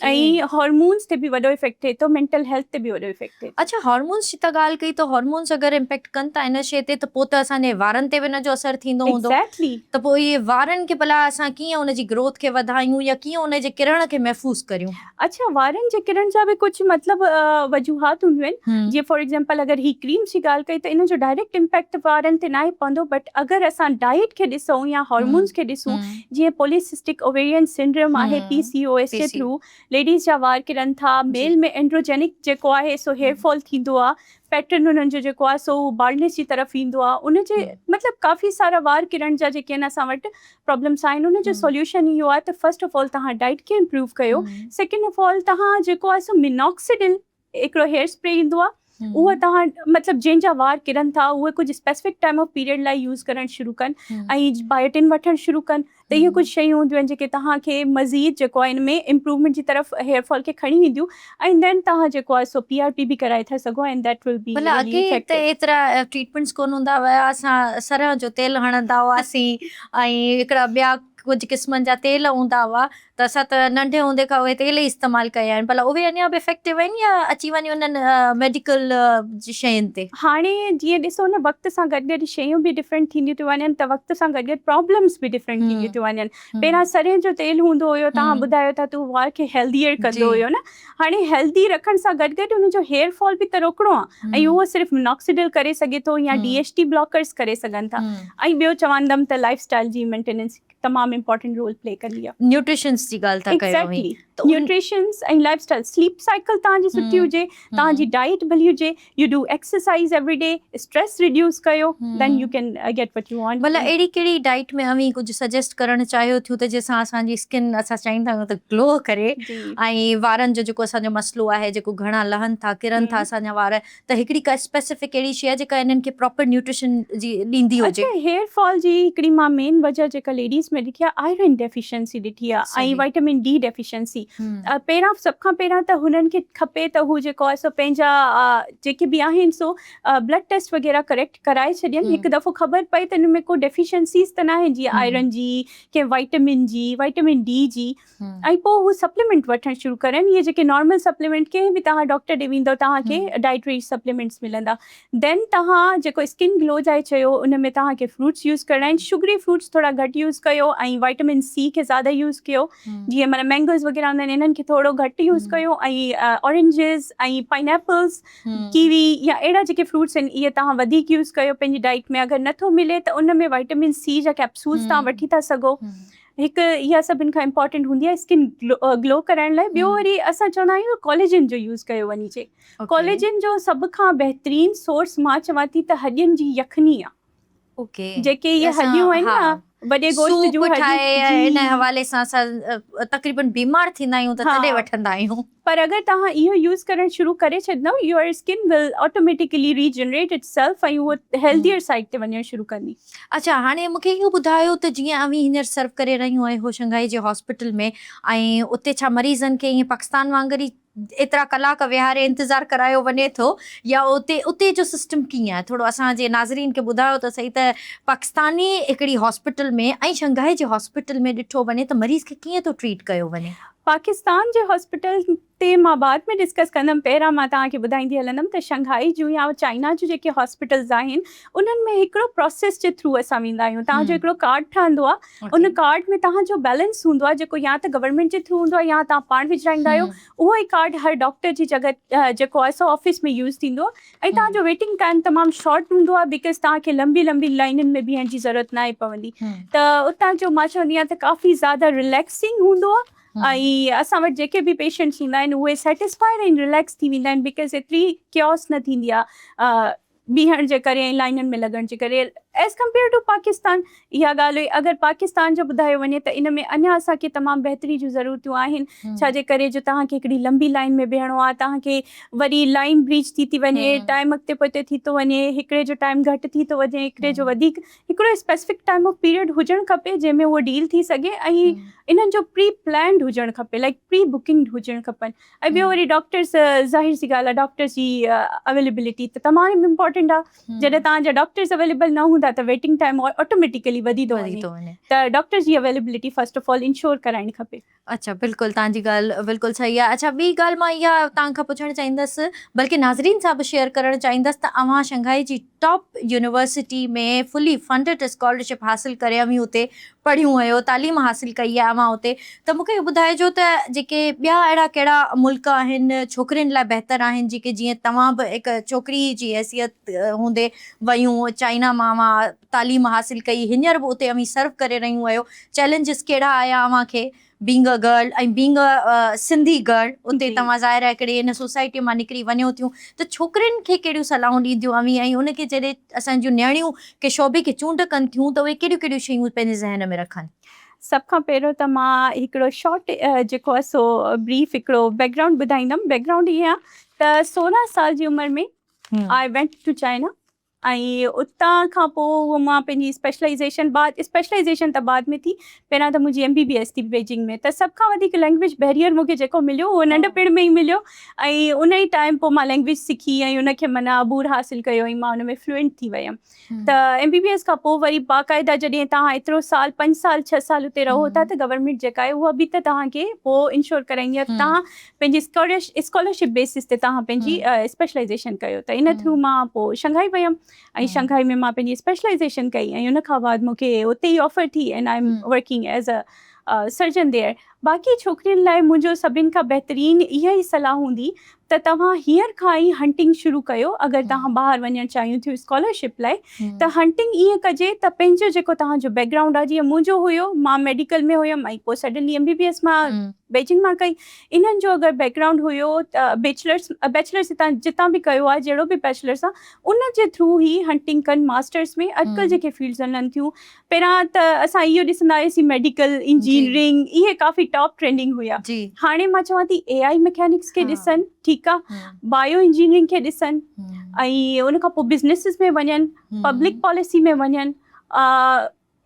۽ هارمونز تي به وڏو افيڪٽ ٿئي ٿو مينٽل هيلٿ تي به وڏو افيڪٽ ٿئي ٿو. اڇا هارمونز جي ته ڳالهه ڪئي ته هارمونز اگر امپيڪٽ ڪن ٿا ان شيء تي ته پوء ته اسان جي وارن تي به ان جو اثر ٿيندو هوندو. Exactly. ته پوء اهي وارن کي ڀلا اسان ڪيئن ان جي گروٿ کي وڌايون يا ڪيئن ان جي ڪرڻ کي محفوظ ڪريون؟ اڇا وارن جي ڪرڻ جا به ڪجهه مطلب وجوهات هونديون آهن جيئن فار ايگزامپل اگر هي ڪريمز جي ڳالهه ڪئي ته ان جو ڊائريڪٽ امپيڪٽ وارن تي ناهي پوندو بٽ اگر اسان ڊائيٽ کي ڏسون يا هارمونز کي ڏسون جيئن پولي سسٽڪ اوويرين سنڊروم آهي پي سي او ايس جي ٿرو ليڊيز جا وار ڪرن ٿا ميل ۾ اينڊروجينڪ جيڪو آهي سو هيئر فال ٿيندو آهي پيٽرن انهن جو جيڪو آهي سو بالڊنيس جي طرف ايندو آهي ان جي مطلب ڪافي سارا وار ڪرڻ جا جيڪي آهن اسان وٽ پرابلمس آهن ان جو سوليوشن اهو آهي ته فرسٽ آف آل توهان ڊائيٽ کي امپروو ڪيو سيڪنڊ آف آل توهان جيڪو آهي سو مينوڪسيڊل هڪڙو هيئر اسپري ايندو آهي اهو توهان مطلب جنهن جا وار ڪرن ٿا اهي ڪجهه اسپيسفڪ ٽائيم آف پيريڊ لاء يوز ڪرڻ شروع ڪن ۽ بايوٽن وٺڻ شروع ڪن ته اهي ڪجهه شيون هونديون آهن جيڪي توهان کي مزيد جيڪو آهي ان ۾ امپروومينٽ جي طرف هيئر فال کي کڻي وينديون ۽ دين توهان جيڪو آهي سو پي آر پي به ڪرائي ٿا سگهو ۽ that will بي ڀلا اڳي ته ايترا ٽريٽمينٽس ڪونه هوندا هيا اسان سرهه جو تيل هڻندا هئاسين ۽ هڪڙا ٻيا ڪجهه قسمن جا تيل هوندا هئا ته اسان ته ننڍي هوندي کان اهي تيل ئي استعمال ڪيا آهن ڀلا اهي اڃا به افيڪٽو آهن يا اچي وڃي انهن ميڊيڪل جي شين تي. هاڻي جيئن ڏسو نه وقت سان گڏ گڏ شيون به ڊفرنٽ ٿينديون ٿيون وڃن ته وقت سان گڏ گڏ پرابلمس به ڊفرنٽ ٿينديون ٿيون وڃن پهريان سرهين جو تيل هوندو هيو توهان ٻڌايو ٿا ته وار کي هيلديئر ڪندو هيو نه هاڻي هيلدي رکڻ سان گڏ گڏ ان جو هيئر فال به ته روڪڻو آهي ۽ اهو صرف مناڪسيڊل ڪري سگهي ٿو يا ڊي ايڇ ٽي بلاڪرس ڪري سگهن ٿا ۽ ٻيو چوندم ته لائف اسٽائل جي مينٽيننس تمام امپارٽنٽ رول پلي ڪندي آهي. نيوٽريشنس جي ڳالهه ٿا ڪيو اوهين ته nutritions ۽ life style sleep cycle توهان جي سٺي هجي توهان جي ڊائيٽ ڀلي هجي you do exercise every day stress reduce ڪيو then you can get what you want. ڀلا اهڙي ڪهڙي ڊائيٽ ۾ اوهين ڪجهه سجيسٽ ڪرڻ چاهيو ٿيون ته جنهن سان اسان جي اسڪن اسان چاهيندا آهيون ته گلو ڪري ۽ وارن جو جيڪو اسان جو مسئلو آهي جيڪو گهڻا لهن ٿا ڪرن ٿا اسان جا وار ته هڪڙي ڪا اسپيسفڪ اهڙي شيء جيڪا انهن کي پراپر نيوٽريشن جي ڏيندي هجي. اڇا هيئر فال جي هڪڙي مان مين وجه جيڪا ليڊيز ۾ ڏٺي آهي آئرن ڊيفيشنسي ڏٺي آهي ۽ وائٽامن ڊي ڊيفيشنسي پهريان سڀ کان پهريان ته هنن کي کپي ته هو جيڪو آهي سو پنهنجا جيڪي به آهن سو بلڊ ٽيسٽ وغيره ڪريڪٽ ڪرائي ڇڏين هڪ دفعو خبر پئي ته ان ۾ ڪو ڊيفيشنسيز ته ناهن جيئن آئرن جي ڪنهن وائٽامن جي وائٽامن ڊي جي ۽ پوء هو سپليمينٽ وٺڻ شروع ڪرن اهي جيڪي نارمل سپليمينٽ ڪنهن به توهان ڊاڪٽر ڏي ويندو توهان کي ڊائٽري سپليمينٽس ملندا دين توهان جيڪو اسڪن گلو جاء چيو ان ۾ توهان کي فروٽس يوز ڪرڻا آهن شگري فروٽس ٿورا گهٽ يوز ڪيو ۽ وائٽامن سي کي زياده يوز ڪيو جيئن معنيٰ مينگوز وغيره هوندا آهن انهن کي ٿورو گهٽ يوز ڪيو ۽ اورينجز ۽ پائن ايپلز ڪيوي يا اهڙا جيڪي فروٽس آهن اهي توهان وڌيڪ يوز ڪيو پنهنجي ڊائٽ ۾ اگر نٿو ملي ته ان ۾ وائٽامن سي جا ڪيپسولز توهان وٺي ٿا سگهو هڪ اها سڀن کان امپارٽنٽ هوندي آهي اسڪن گلو ڪرائڻ لاء ٻيو وري اسان چوندا آهيون ڪوليجن جو يوز ڪيو وڃي جي ڪوليجن جو سڀ کان بهترين سورس مان چوان ٿي ته هڏين جي يخني آهي جيڪي اهي هڏيون آهن نه وڏي گوشت جون هڏيون ان حوالي سان اسان تقريبن بيمار ٿيندا آهيون ته تڏهن وٺندا آهيون پر اگر توهان اهو يوز ڪرڻ شروع ڪري ڇڏندؤ your skin will automatically regenerate itself ۽ اهو هيلديئر سائيڊ تي وڃڻ شروع ڪندي. اڇا هاڻي مون کي اهو ٻڌايو ته جيئن اوهين هينئر سرو ڪري رهيون آهيو شنگهائي جي هاسپيٽل ۾ ۽ اتي ڇا مريضن کي ائين پاڪستان وانگر ئي ايترا ڪلاڪ ويهاري انتظار ڪرايو وڃي ٿو يا اتي اتي جو سسٽم ڪيئن آهي ٿورو اسان جي ناظرين کي ٻڌايو ته سهي ته پاڪستاني هڪڙي هاسپيٽل ۾ ۽ شنگهائي جي هاسپيٽل ۾ ڏٺو وڃي ته مريض کي ڪيئن ٿو ٽريٽ ڪيو وڃي. پاڪستان جي هاسپيٽل تي مان بعد ۾ ڊسڪس ڪندم پهريان مان توهان کي ٻڌائيندي هلندم ته شنگهائي جون يا چائنا جون جيڪي هاسپيٽلز آهن انهن ۾ هڪڙو پروسيس جي ٿرو اسان ويندا آهيون توهان جو هڪڙو ڪارڊ ٺهندو آهي ان ڪارڊ ۾ توهان جو بيلنس هوندو آهي جيڪو يا ته گورنمينٽ جي ٿرو هوندو آهي يا توهان پاڻ وجهرائيندا آهيو اهو ئي ڪارڊ هر ڊاڪٽر جي جڳهه جيڪو آهي سو آفيس ۾ يوز ٿيندو آهي ۽ توهان جو ويٽنگ ٽائيم تمام شارٽ هوندو آهي because توهان کي لمبي لمبي لائنن ۾ بيهڻ جي ضرورت ناهي پوندي ته اتان جو مان چوندي آهيان ته ڪافي زياده رليڪسنگ هوندو آهي ۽ اسان وٽ جيڪي به پيشنٽس ايندا آهن اهي سيٽسفائيڊ ۽ رليڪس ٿي ويندا آهن because ايتري ڪيوس نه ٿيندي آهي بيهڻ جي ڪري ۽ لائنن ۾ لڳڻ جي ڪري ايز ڪمپيئر ٽو پاڪستان. اها ڳالهه هئي اگر پاڪستان جو ٻڌايو وڃي ته ان ۾ اڃا اسان کي تمام بهتري جون ضرورتون آهن ڇا جي ڪري جو توهان کي هڪڙي لمبي لائن ۾ بيهڻو آهي توهان کي وري لائن بريچ ٿي ٿي وڃي ٽائيم اڳتي پوئتي ٿي ٿو وڃي هڪڙي جو ٽائيم گهٽ ٿي ٿو وڃي هڪڙي جو وڌيڪ هڪڙو اسپيسفڪ ٽائيم آف پيريڊ هجڻ کپي جنهن ۾ اهو ڊيل ٿي سگهي ۽ انهن جو پري پلانڊ هجڻ کپي لائڪ پري بڪنگ هجڻ کپن ۽ ٻيو وري ڊاڪٽرس ظاهر سي ڳالهه آهي ڊاڪٽرس جي اويليبلٽي ته تمام امپورٽنٽ آهي جڏهن توهان جا ڊاڪٽرس اويليبل نه هوندا ته ويٽنگ ٽائيم آٽوميٽيڪلي وڌي ٿو وڃي ته ڊاڪٽرس جي اويليبلٽي فرسٽ آف آل انشور ڪرائڻ کپي. اڇا بلڪل توهان جي ڳالهه بلڪل صحيح آهي اڇا ٻي ڳالهه مان اها توهان کان پڇڻ چاهيندس بلڪه ناظرين سان به شيئر ڪرڻ چاهيندس ته اوهان شنگهائي جي top university ۾ fully funded scholarship حاصل ڪري اوهين اتي پڙهيون آهيو، تعليم حاصل ڪئي آهي اوهان اتي ته مون کي اهو ٻڌائجو ته جيڪي ٻيا اهڙا ڪهڙا ملڪ آهن ڇوڪرين لاء بهتر آهن جيڪي جيئن توهان به هڪ ڇوڪري جي حيثيت هوندي ويون چائنا مان اوهان تعليم حاصل ڪئي هينئر به اتي اوهين سرو ڪري رهيون آهيو چئلينجز ڪهڙا آيا اوهان کي being a girl ۽ being a Sindhi girl اتي توهان ظاهر آهي هڪڙي ان سوسائٽي مان نڪري وڃو ٿيون ته ڇوڪرين کي ڪهڙيون صلاحون ڏينديون اوهين ۽ ان کي جڏهن اسان جون نياڻيون ڪنهن شعبي کي چونڊ ڪن ٿيون ته اهي ڪهڙيون ڪهڙيون شيون پنهنجي ذهن ۾ رکن. سڀ کان پهريون ته مان هڪڙو شارٽ جيڪو آهي سو بريف هڪڙو بيڪ گرائونڊ ٻڌائيندم بيڪ گرائونڊ ائين آهي ته 16 سال جي عمر ۾ آء وينٽ ٽو چائنا ۽ اتان کان پوء اهو مان پنهنجي اسپيشلائيزيشن بعد اسپيشلائيزيشن ته بعد ۾ ٿي پهريان ته منهنجي ايم بي بي ايس ٿي بيجنگ ۾ ته سڀ کان وڌيڪ لينگويج بيريئر مون کي جيڪو مليو اهو ننڍپڻ ۾ ئي مليو ۽ ان ئي ٽائيم پوء مان لينگويج سکي ۽ ان کي معنيٰ عبور حاصل ڪيو ۽ مان ان ۾ فلوئنٽ ٿي ويم ته ايم بي بي ايس کان پوء وري باقاعده جڏهن توهان ايترو سال پنج سال ڇهه سال اتي رهو ٿا ته گورنمينٽ جيڪا آهي اها به ته توهان کي پوء انشور ڪرائيندي آهي ته توهان پنهنجي اسڪالرشپ بيسس تي توهان پنهنجي اسپيشلائيزيشن ڪيو ته ان ٿرو مان پوء شنگهائي ويم ۽ شنگهائي ۾ مان پنهنجي اسپيشلائيزيشن ڪئي ۽ ان کان بعد مون کي اتي ئي آفر ٿي and I am working as a surgeon there باقي ڇوڪرين لاء منهنجو سڀن کان بهترين اها ئي صلاح هوندي ته توهان هينئر کان ئي هنٽنگ شروع ڪيو اگر توهان ٻاهر وڃڻ چاهيون ٿيون اسڪالرشپ لاء ته هنٽنگ ائين ڪجي ته پنهنجو جيڪو توهان جو بيڪ گرائونڊ آهي جيئن منهنجو هيو مان ميڊيڪل ۾ هيم ۽ پوء suddenly M B B S مان بيجنگ مان ڪئي انهن جو اگر بيڪ گرائونڊ هيو ته بيچلرس بيچلرس هتان جتان به ڪيو آهي جهڙو به بيچلرس آهي ان جي ٿرو هي هنٽنگ ڪن ماسٽرس ۾ اڄڪلهه جيڪي فيلڊز هلن ٿيون پهريان ته اسان اهو ڏسندا هياسين ميڊيڪل انجنيئرنگ اهي ڪافي ٽاپ ٽرينڊنگ هيا هاڻي مان چوان ٿي اي آئي مڪينڪس کي ڏسن ٺيڪ آهي بايو انجنيئرنگ کي ڏسن ۽ ان کان پوء بزنيسز ۾ وڃن پبلڪ پاليسي ۾ وڃن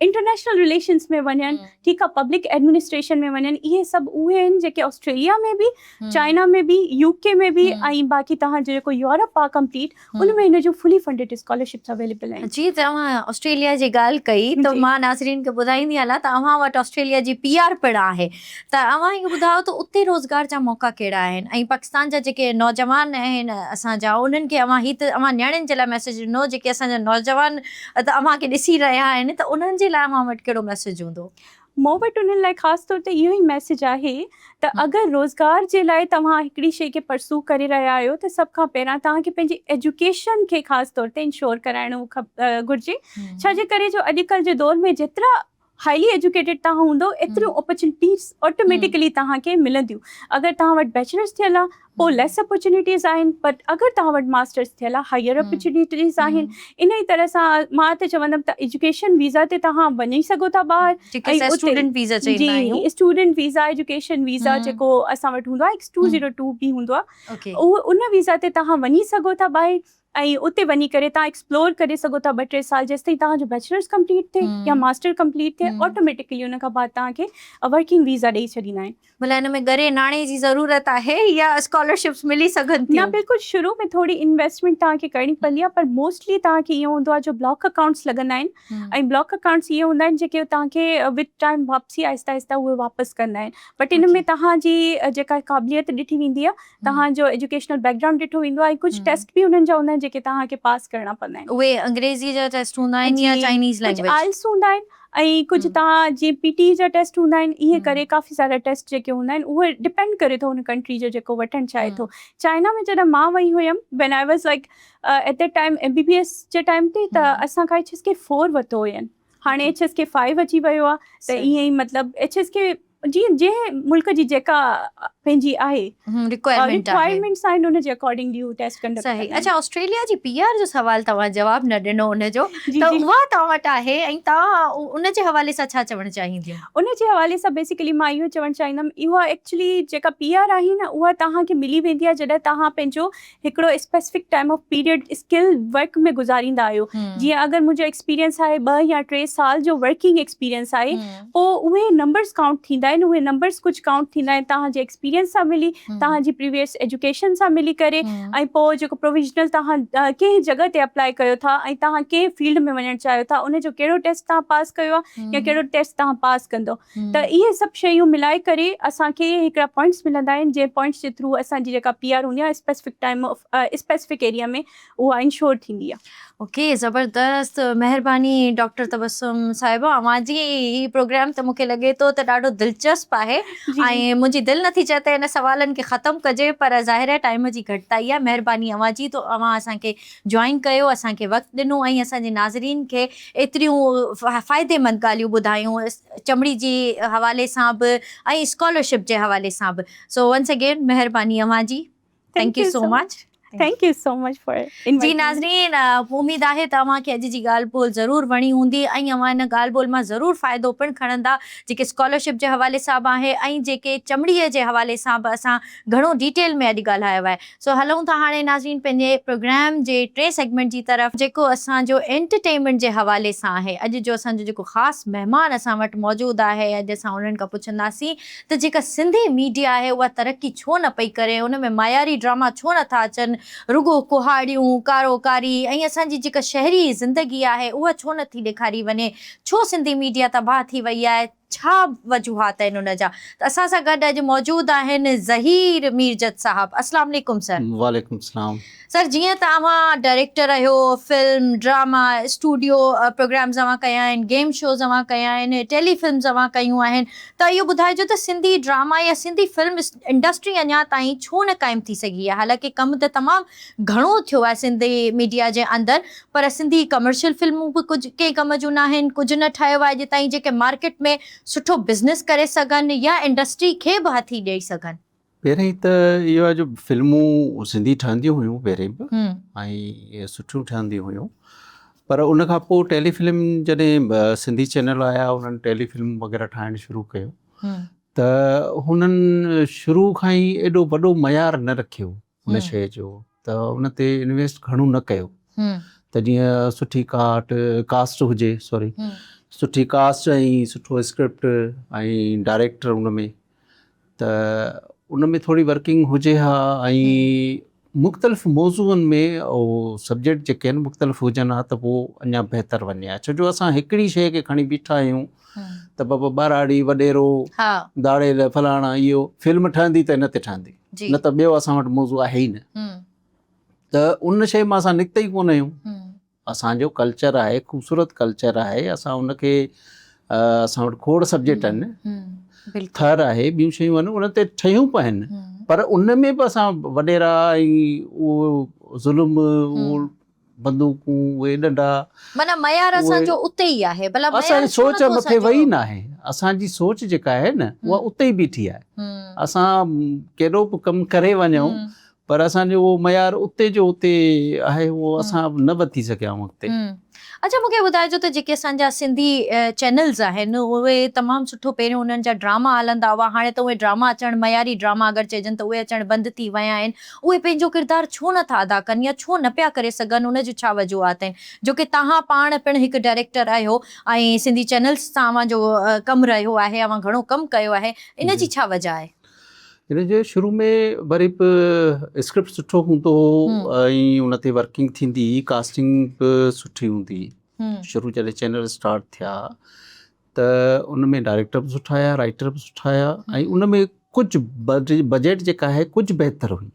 انٽرنيشنل رليشنز ۾ وڃن ٺيڪ آ پبلڪ ايڊمنسٽريشن ۾ وڃن اهي سڀ اهي آهن جيڪي آسٽريليا ۾ به چائنا ۾ به يو ڪي ۾ به ۽ باقي توهان جو جيڪو يورپ آ ڪمپليٽ ان ۾ هن جون فلي فنڊيڊ اسڪالرشپس اويليبل آهن. جي ته اوهان آسٽريليا جي ڳالهه ڪئي ته مان ناظرين کي ٻڌائيندي هلان ته اوهان وٽ آسٽريليا جي پي آر پڻ آهي ته اوهان اهو ٻڌايو ته اتي روزگار جا موقعا ڪهڙا آهن ۽ پاڪستان جا جيڪي نوجوان آهن اسان جا انهن کي اوهان هي ته اوهان نياڻين جي لاء ميسيج ڏنو جيڪي اسان جا نوجوان ته اوهان کي ڏسي رهيا آهن ته انهن جي لاء اوهان وٽ ڪهڙو ميسيج هوندو؟ مون وٽ انهن لاء خاص طور تي اهو ئي ميسيج آهي ته اگر روزگار جي لاء توهان هڪڙي شيء کي پرسو ڪري رهيا آهيو ته سڀ کان پهريان توهان کي پنهنجي ايجوڪيشن کي خاص طور تي انشور ڪرائڻو گهرجي ڇا جي ڪري جو اڄڪلهه جي دور ۾ جيترا هائلي ايجوڪيٽيڊ توهان هوندو ايتريون اپرچونٽيز آٽوميٽيڪلي توهان کي ملنديون اگر توهان وٽ بيچلرس ٿيل آهي پوء ليس اپرچونٽيز آهن پر اگر توهان وٽ ماسٽرس ٿيل آهي هائير اپرچونٽيز آهن ان ئي طرح سان مان ته چوندم ته ايجوڪيشن ويزا تي توهان وڃي سگهو ٿا ٻاهر جيڪي اسان اسٽوڊنٽ ويزا چوندا آهيون جي اسٽوڊنٽ ويزا ايجوڪيشن ويزا جيڪو اسان وٽ هوندو آهي ايڪس 202 به هوندو آهي اهو ان ويزا تي توهان وڃي سگهو ٿا ٻاهر. ۽ اتي وڃي ڪري توهان ايڪسپلور ڪري سگهو ٿا ٻه ٽي سال جيستائين توهان جو بيچلرس ڪمپليٽ ٿئي يا ماسٽر ڪمپليٽ ٿئي آٽوميٽڪلي ان کان بعد توهان کي ورڪنگ ويزا ڏئي ڇڏيندا آهن. ڀلا ان ۾ ڳري ناڻي جي ضرورت آهي يا اسڪالرشپس ملي سگهن نه ٿيون؟ بلڪل شروع ۾ ٿوري انويسٽمينٽ توهان کي ڪرڻي پوندي آهي پر موسٽلي توهان کي ائين هوندو آهي جو بلاڪ اڪائونٽس لڳندا آهن ۽ بلاڪ اڪائونٽس اهي هوندا آهن جيڪي توهان کي وٿ ٽائيم واپسي آهستي آهستي اهي واپس ڪندا آهن بٽ ان ۾ توهان جي جيڪا قابليت ڏٺي ويندي آهي توهان جو ايجوڪيشنل بيڪ گرائونڊ ڏٺو ويندو آهي ۽ ڪجهه ٽيسٽ به انهن جا هوندا آهن جيڪي توهان کي پاس ڪرڻا پوندا آهن. اهي انگريزي جا ٽيسٽ هوندا آهن يا جي چائنيز ڪجهه لينگويج؟ آئلس هوندا آهن ۽ ڪجهه توهان جيئن پي ٽي اي جا ٽيسٽ هوندا آهن اهي ڪري ڪافي سارا ٽيسٽ جيڪي هوندا آهن اهي ڊپينڊ ڪري ٿو ان ڪنٽري جو جيڪو وٺڻ چاهي ٿو چائنا ۾ جڏهن مان وئي هيم when I was like at that time M B B S جي ٽائيم تي ته اسان کان ايڇ ايس ڪي فور ورتو هين هاڻي ايڇ ايس ڪي فائيو اچي ويو آهي ته ائين ئي مطلب ايڇ ايس ڪي جيئن جنهن ملڪ جي جيڪا پنهنجي آهي رڪوائرمينٽ آهي رڪوائرمينٽس آهن ان جي اڪارڊنگلي هو ٽيسٽ ڪنڊڪٽ صحيح ڪندا آهن. اڇا آسٽريليا جي پي آر جو سوال توهان جواب نه ڏنو ان جو جي ته جي اها توهان وٽ آهي ۽ توهان ان جي حوالي سان ڇا چوڻ چاهينديون؟ ان جي حوالي سان بيسيڪلي مان اهو چوڻ چاهيندم اها ايڪچولي جيڪا پي آر آهي نه اها توهان کي ملي ويندي آهي جڏهن توهان پنهنجو هڪڙو specific time of period skill work ۾ گذاريندا آهيو جيئن اگر منهنجو ايڪسپيرينس آهي ٻه يا ٽي سال جو ورڪنگ ايڪسپيرينس آهي پوء اهي نمبرز ڪائونٽ ٿيندا آهن اهي نمبرز ڪجهه ڪائونٽ ٿيندا آهن توهان جي ايڪسپيرينس سان ملي توهان جي پريويس ايجوڪيشن سان ملي ڪري ۽ پوء جيڪو پروويزنل توهان ڪنهن جڳهه تي اپلائي ڪيو ٿا ۽ توهان ڪنهن فيلڊ ۾ وڃڻ چاهيو ٿا ان جو ڪهڙو ٽيسٽ توهان پاس ڪيو آهي يا ڪهڙو ٽيسٽ توهان پاس ڪندو ته اهي سڀ شيون ملائي ڪري اسان کي هڪڙا پوائنٽس ملندا آهن جنهن پوائنٽس جي ٿرو اسان جي جيڪا پي آر هوندي آهي اسپيسفڪ ٽائيم اسپيسفڪ ايريا ۾ اها انشور ٿيندي آهي. اوڪي زبردست مهرباني ڊاڪٽر تبسم صاحبه اوهان جي هي پروگرام ته مونکي لڳي ٿو ته ڏاڍو دلچسپ آهي ۽ منهنجي دل نٿي چئي ته ان سوالن کي ختم ڪجي پر ظاهر آهي ٽائيم جي گهٽتائي آهي مهرباني اوهان جي ته اوهان اسان کي جوائن ڪيو اسان کي وقت ڏنو ۽ اسان جي ناظرين کي ايتريون فائديمند ڳالهيون ٻڌايون چمڙي جي حوالي سان به ۽ اسڪالرشپ جي حوالي سان به سو ونس اگين مهرباني اوهان جي thank you so much. Thank you so much for inviting جي ناظرين اميد آهي ته اوهان کي اڄ جي ڳالهه ٻولهه ضرور وڻي هوندي ۽ اوهان ان ڳالهه ٻولهه مان ضرور فائدو پڻ کڻندا جيڪي اسڪالرشپ جي حوالي سان به آهي ۽ جيڪي چمڙي جي حوالي سان به اسان گهڻو ڊيٽيل ۾ اڄ ڳالهايو آهي سو هلون ٿا هاڻي ناظرين پنهنجي پروگرام جي ٽئين سيگمينٽ جي طرف جيڪو اسان جو انٽرٽينمينٽ جي حوالي سان آهي اڄ جو اسان جو جيڪو خاص مهمان اسان وٽ موجود آهي اڄ اسان انهن کان پڇنداسين ته جيڪا سنڌي ميڊيا آهي اها ترقي ڇو نه پئي ڪري، ان ۾ معياري ڊراما ڇو نه ٿا اچن، رڳو ڪهاڙيون، ڪارو ڪاري ۽ اسان جي جيڪا شهري زندگي آهي اها ڇو نه ٿي ڏيکاري وڃي، ڇو سنڌي ميڊيا تباهه ٿي وئي آهي، ڇا وجوهات آهن ان جا ته اسان سان گڏ اڄ موجود آهن ظهير ميرجت صاحب اسلام عليڪم سر. وعليڪم السلام. سر جيئن ته اوهان ڊائريڪٽر آهيو فلم، ڊراما، اسٽوڊيو پروگرامز اوهان ڪيا آهن، گيم شوز اوهان ڪيا آهن، ٽيلي فلمز اوهان ڪيون آهن ته اهو ٻڌائجو ته سنڌي ڊراما يا سنڌي فلم انڊسٽري اڃا تائين ڇو نه قائم ٿي سگهي آهي حالانڪه ڪم ته تمام گهڻو ٿيو آهي سنڌي ميڊيا جي اندر پر سنڌي ڪمرشل فلمون به ڪجهه ڪنهن ڪم جون ناهن ڪجهه نه ٺاهيو آهي اڄ تائين جيڪي مارڪيٽ ۾ سٺو بزنس ڪري سگهن يا انڊسٽري کي به هٿي ڏئي سگهن. پهرين ته اهو آهي جو فلمون سنڌي ٺهنديون هيون پهرين به ۽ سٺيون ٺهنديون هيون پر ان کان پوء ٽيلي فلم جڏهن سنڌي چينل آيا انهن ٽيلي فلم وغيره ٺاهڻ شروع ڪيو ته هنن شروع کان ئي ايڏو وڏو معيار نه رکيو ان شيء جو ته ان تي انويسٽ گهڻو نه ڪيو ته جيئن سٺي ڪاٽ ڪاسٽ هجي سوري سٺي ڪاسٽ ۽ سٺو اسڪرپٽ ۽ ڊائريڪٽر ان ۾ ته ان ۾ ٿوري ورڪنگ هجي ها ۽ مختلف موضوعن ۾ اهو سبجيڪٽ جيڪي آهن مختلف هجن ها ته پوء اڃا بهتر وڃي ها ڇو جو اسان هڪڙي شيء کي کڻي بيٺا آهيون ته بابا ٻهراڙي وڏيرو ڌاڙيل فلاڻا اهو فلم ٺهندي ته ان تي ٺهندي نه ته ٻيو اسان وٽ موضوع آهي ئي نه ته ان شيء مان اسان نڪتا ئي ڪونه آهيون اسان جو ڪلچر آهي خوبصورت ڪلچر آهي اسان ان کي اسان وٽ کوڙ سبجيڪٽ آهن ٿر آهي ٻيون شيون آهن ان تي ٺهيون به آهن پر ان ۾ به اسان وڏيرا ۽ اهو ظلم اهو بندوقون اهي ڏنڊا معنيٰ معيار اسان جو اتي ئي آهي ڀلا اسان جي سوچ مٿي وئي نه آهي اسان جي سوچ جيڪا آهي نه اها اتي ئي بيٺي آهي اسان ڪيڏو به ڪم ڪري وڃون پر اسان جو اهو معيار اتي جو اتي آهي اهو اسان نه وڌي سگهيا آهيون اڳتي. اڇا مون کي ٻڌائجو ته جيڪي اسان جا سنڌي چينلز آهن اهي تمام سٺو پهريون انهن جا ڊراما هلندا هئا هاڻي ته اهي ڊراما اچڻ معياري ڊراما اگر چئجن ته اهي اچڻ بند ٿي ويا آهن اهي پنهنجو ڪردار ڇو نه ٿا ادا ڪن يا ڇو نه پيا ڪري سگهن ان جون ڇا وجوهات آهن جو ڪي توهان پاڻ پڻ هڪ ڊائريڪٽر آهيو ۽ سنڌي چينلز سان اوهان جو ڪم رهيو آهي اوهان گهڻو ڪم ڪيو آهي ان جي ڇا وجه آهي؟ هن جي شروع ۾ وري به اسڪرپٽ سٺو هوندو هو ۽ ان تي ورڪنگ ٿيندي هئي ڪاسٽنگ به سٺي هوندي هئي شروع جڏهن چينل اسٽارٽ ٿيا ته ان ۾ ڊائريڪٽر به سٺا آيا رائٽر به سٺا آيا ۽ ان ۾ ڪجهه بجيٽ جيڪا آهي ڪجهه بهتر هئي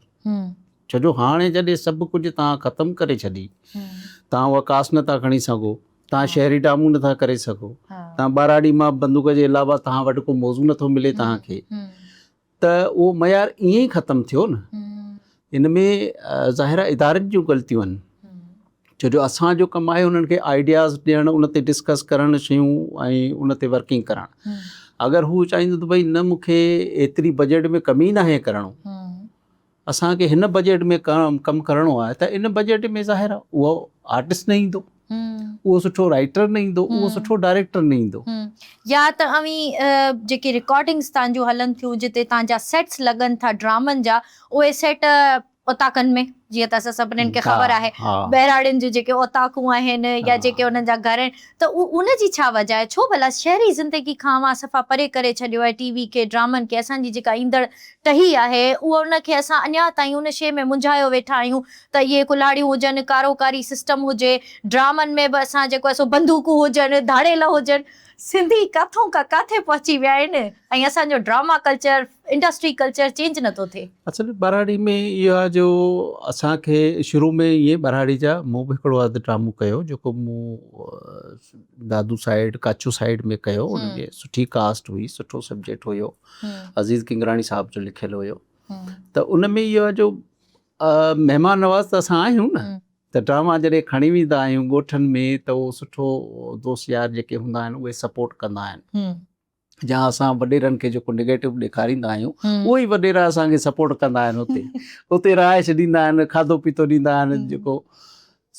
ڇو جو هاڻي جڏهن سڀ ڪجهه تان ختم ڪري ڇڏي تان اها ڪاسٽ نٿا کڻي سگهو تان شهري ڊرامو نٿا ڪري سگهو تان ٻهراڙي مان بندوق جي علاوه تان وٽ ڪو موضوع نٿو ملي تان کي ته اهو معيار ائين ئي ختم ٿيو نه ان ۾ ظاهر آهي ادارن جون غلطيون آهن ڇو جو اسان جو ڪم آهي انهن کي آئيڊياز ڏيڻ ان تي ڊسڪس ڪرڻ شيون ۽ ان تي ورڪنگ ڪرڻ اگر هو چاهيندو ته ڀئي نه مون کي ايتري بجيٽ ۾ ڪم ئي ناهي ڪرڻو اسان کي هن بجيٽ ۾ ڪم ڪرڻو آهي ته ان بجيٽ ۾ ظاهر آهي اهو آرٽسٽ نه ايندو اهو سٺو رائٽر نه ايندو اهو سٺو ڊائريڪٽر نه ايندو. يا ته اوهين جيڪي رڪارڊنگس تان جون هلن ٿيون جتي تان جا سيٽس لڳن ٿا ڊرامن جا اهي سيٽ اوطاقن ۾ جيئن ته اسان سڀنين کي خبر آهي ٻهراڙين جون جيڪي اوطاقون آهن يا جيڪي انهن جا گهر آهن ته ان جي ڇا وجه آهي ڇو ڀلا شهري زندگي کان اوهان صفا پري ڪري ڇڏيو آهي ٽي وي کي ڊرامن کي اسان جي جيڪا ايندڙ ٽهي آهي اهو ان کي اسان اڃا تائين ان شيء ۾ منجهايو ويٺا آهيون ته اهي ڪلهاڙيون هجن ڪارو ڪاري سسٽم هجي ڊرامن ۾ به اسان جيڪو آهي سو بندوقون هجن ڌاڙيل هجن سنڌي ڪاٿون کان ڪاٿي پهچي ويا آهن ۽ اسان جو drama culture industry culture change نٿو ٿئي. اصل ٻهراڙي ۾ اهو آهي جو اسان کي شروع ۾ ائين ٻهراڙي جا مون به هڪڙو اڌ ڊرامو ڪيو جيڪو مون دادو سائيڊ ڪاڇو سائيڊ ۾ ڪيو ان ۾ سٺي ڪاسٽ هئي سٺو سبجيڪٽ هيو عزيز ڪنگراڻي صاحب جو لکيل هيو ته ان ۾ اهو آهي جو مهمان نواز ته اسان آهيون نه ته ڊراما جڏهن کڻي ويندا آهيون ڳوٺن ۾ ته اهو سٺو دوست يار جيڪي هوندا آهن اهي سپورٽ ڪندا آهن يا اسان وڏيرن کي جيڪو نيگيٽو ڏيکاريندا آهيون اهي ئي وڏيرا اسان کي سپورٽ ڪندا آهن اتي اتي رهائش ڏيندا آهن کاڌو پيتو ڏيندا آهن جيڪو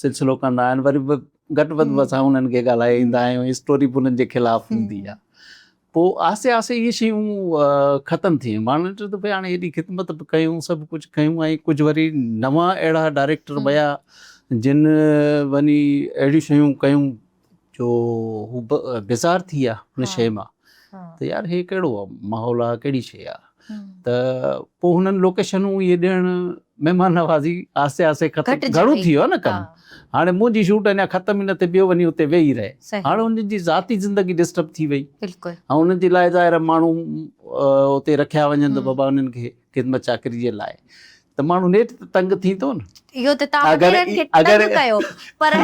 سلسلو ڪندا آهن وري به گهٽ وڌ به اسان انهن کي ڳالهائي ايندا آهيون اسٽوري به انهن جي خلاف هوندي آهي پوء آهستي آهستي اهي شيون ختم ٿي ويون ماڻهن چيو ته ڀئي هاڻي ايڏي خدمت به ڪيون سڀ ڪجهه ڪيون ۽ ڪجهه وري نوان اهڙا ڊائريڪٽر ويا جن وڃي اهڙيون شيون ڪيون جو هو بيزار ٿي ويا ان شيء مان ته يار هي ڪهڙو ماحول آ ڪهڙي شيء آ ته پوء هنن لوڪيشنون اهي ڏيڻ مهمان نوازي آهستي آهستي ختم گهڻو ٿي ويو نه ڪم هاڻي منهنجي شوٽ اڃا ختم ئي نه ٿي ٻيو وڃي اتي ويهي رهي هاڻي انهن جي ذاتي زندگي ڊسٽرب ٿي وئي بلڪل ۽ انهن جي لاء ظاهر ماڻهو اتي رکيا وڃن ته بابا انهن کي خدمت چاڪري جي لاء ته ماڻهو نيٺ ته تنگ ٿيندو نه. اهو ته توهان وڏيرن کي تنگ ڪيو پر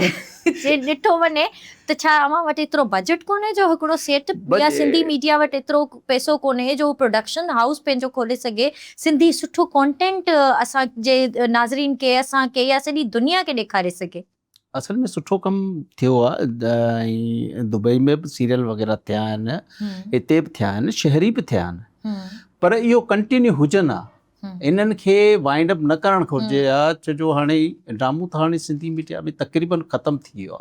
جي ڏٺو وڃي ته ڇا اوهان وٽ ايترو بجيٽ ڪونهي جو هڪڙو سيٽ يا سنڌي ميڊيا وٽ ايترو پئسو ڪونهي جو هو پروڊڪشن هائوس پنهنجو کولي سگهي سنڌي سٺو ڪانٽينٽ اسان جي ناظرين کي اسان کي يا سڄي دنيا کي ڏيکاري سگهي. اصل ۾ سٺو ڪم ٿيو آ ۽ دبئي ۾ به سيريل وغيره ٿيا آهن هتي به ٿيا آهن شهري به ٿيا آهن پر اهو ڪنٽينيو هجن ها انهن کي وائنڊ اپ نه ڪرڻ گهرجي ها ڇو جو هاڻي ڊرامو ته هاڻي سنڌي ميڊيا ۾ تقريبن ختم ٿي ويو آ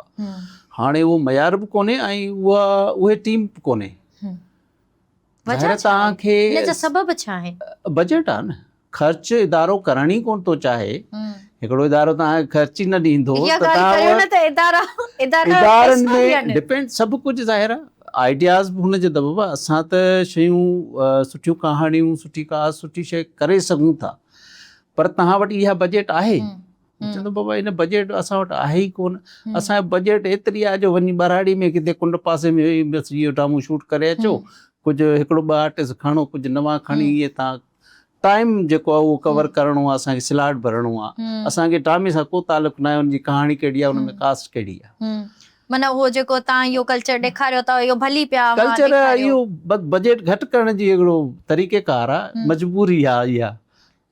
هاڻي اهو معيار به ڪونهي ۽ اها اهي ٽيم به ڪونهي وجه ڇا آهي؟ ان جا سبب ڇا آهن؟ بجيٽ آ نه خرچ ادارو ڪرڻ ئي ڪونه ٿو چاهي هڪڙو ادارو توهان کي خرچ ئي نه ڏيندو اها ڳالهه ڪريو نه ته ادارا ادارا ادارن ۾ ڊپينڊ سڀ ڪجهه ظاهر آ آئيڊياز به هن جي ته بابا اسان ته شيون سٺيون ڪهاڻيون سٺي ڪا سٺي شيء ڪري سگهون ٿا پر توهان وٽ اها بجيٽ آهي چوندو بابا ان بجيٽ اسان وٽ آهي ئي ڪونه اسان جو بجيٽ ايتري آهي جو وڃي ٻهراڙي ۾ ڪٿي ڪنڊ پاسي ۾ ويهي بس اهو ڊرامو شوٽ ڪري اچو ڪجهه هڪڙو ٻه آرٽسٽ کڻو ڪجهه نوان کڻي اهي تان ٽائيم جيڪو آهي اهو ڪور ڪرڻو آهي اسان کي سلاٽ ڀرڻو آهي اسان کي ڊرامي سان ڪو تعلق ناهي ان جي ڪهاڻي ڪهڙي آهي ان ۾ ڪاسٽ ڪهڙي آهي. معنيٰ اهو جيڪو تان اهو ڪلچر ڏيکاريو ٿا اهو ڀلي پيا اوهان ڪلچر اهو بجيٽ گهٽ ڪرڻ جي هڪڙو طريقي ڪار آهي مجبوري آهي اها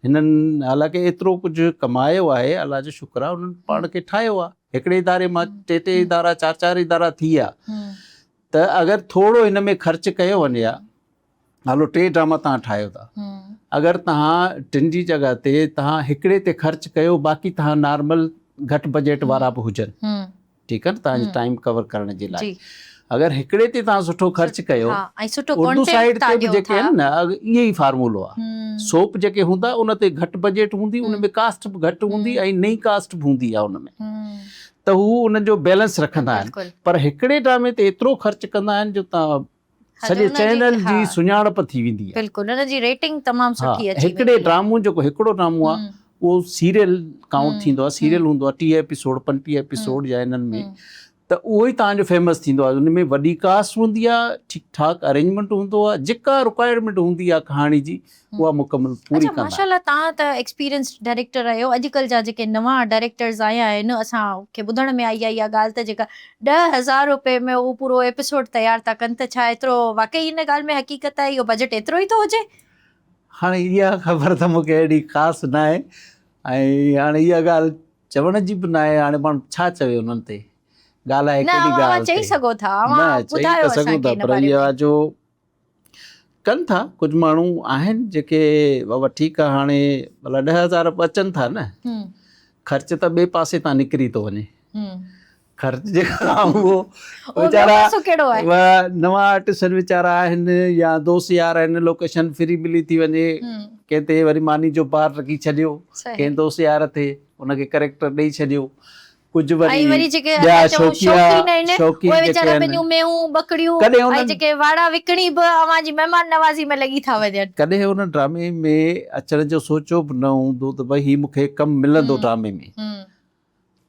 هنن حالانڪه ايترو ڪجهه ڪمايو آهي الله جو شڪر آهي انهن پاڻ کي ٺاهيو آهي هڪڙي اداري مان ٽي ٽي ادارا چار چار ادارا ٿي ويا ته اگر ٿورو هن ۾ خرچ ڪيو وڃي ها هلو ٽي ڊراما تان ٺاهيو ٿا اگر توهان ٽن جي جڳهه تي توهان هڪڙي تي خرچ ڪيو باقي توهان نارمل گهٽ بجيٽ وارا به هجن ٺيڪ آهي نه توهان جي ٽائيم ڪور ڪرڻ جي لاء اگر هڪڙي تي توهان سٺو خرچ ڪيو اردو سائيڊ تي به جيڪي آهن نه اهي ئي فارمولو آهي سوپ جيڪي هوندا ان تي گهٽ بجيٽ هوندي ان ۾ ڪاسٽ به گهٽ هوندي ۽ نئين ڪاسٽ به هوندي آهي ان ۾ ته هو ان جو بيلنس رکندا آهن پر هڪڙي ڊرامي تي ايترو خرچ ڪندا آهن جو توهان سڄي چينل جي سڃاڻپ ٿي ويندي آهي. بلڪل ان جي ريٽنگ تمام سٺي اچي ويندي آهي. هڪڙي ڊرامو جيڪو هڪڙو ڊرامو آهي اهو سيريل ڪائونٽ ٿيندو آهي سيريل هوندو آهي 30 ايپيسوڊ 35 ايپيسوڊ يا انهن ۾ ته اهو ئي توهان جو فيمس ٿيندو آهي ان ۾ وڏي ڪاسٽ هوندي آهي ٺيڪ ٺاڪ ارينجمينٽ هوندو آهي جيڪا رڪوائرمينٽ هوندي آهي ڪهاڻي جي اها مڪمل پوري اڇا ڪندا آهن. ماشاءالله توهان ته ايڪسپيرينسڊ ڊائريڪٽر آهيو اڄڪلهه جا جيڪي نوان ڊائريڪٽرز آيا آهن اسان کي ٻڌڻ ۾ آئي آهي اها ڳالهه ته جيڪا 10,000 روپئي ۾ اهو پورو ايپيسوڊ تيار ٿا ڪن ته ڇا ايترو واقعي ان ڳالهه ۾ حقيقت آهي اهو بجيٽ ايترو ئي ٿو هجي؟ هاڻي اها خبر ته مون کي اهڙي خاص ناهي ۽ هاڻي اها ڳالهه چوڻ جي به ناهي هاڻي ماڻهو ڇا چوي انهن تي ڳالهائي نه ڪهڙي اوهان ڳالهه چئي تي سگهو ٿا نه اوهان چئي ٻڌايو ته اسان سگهون کي ٿا ان پر باري اها ۾ جو ڪن ٿا ڪجهه ماڻهو آهن جيڪي بابا ٺيڪ آ هاڻي ڀلا 10,000 به اچن ٿا نه خرچ ته ٻئي پاسي تان نڪري ٿو وڃي خرچ جيڪو آ اهو ويچارا نوان آرٽسٽ ويچارا آهن يا دوست يار آهن لوڪيشن فري ملي ٿي وڃي ڪنهن تي وري ماني جو بار رکي ڇڏيو ڪنهن دوست يار تي ان کي ڪريڪٽر ڏئي ڇڏيو ڪجهه ۽ وري جيڪي ٻيا اسان چئون شوقيا شوقين آهن شوقين اهي جيڪي ويچارا آهن پنهنجون مينهون ٻڪريون ڪڏهن ۽ انهن جيڪي واڙا وڪڻي به اوهان جي مهمان نوازي ۾ لڳي ٿا وڃن. ڪڏهن ان ڊرامي ۾ اچڻ جو سوچيو به نه هوندو ته ڀئي هي مون کي ڪم ملندو ڊرامي ۾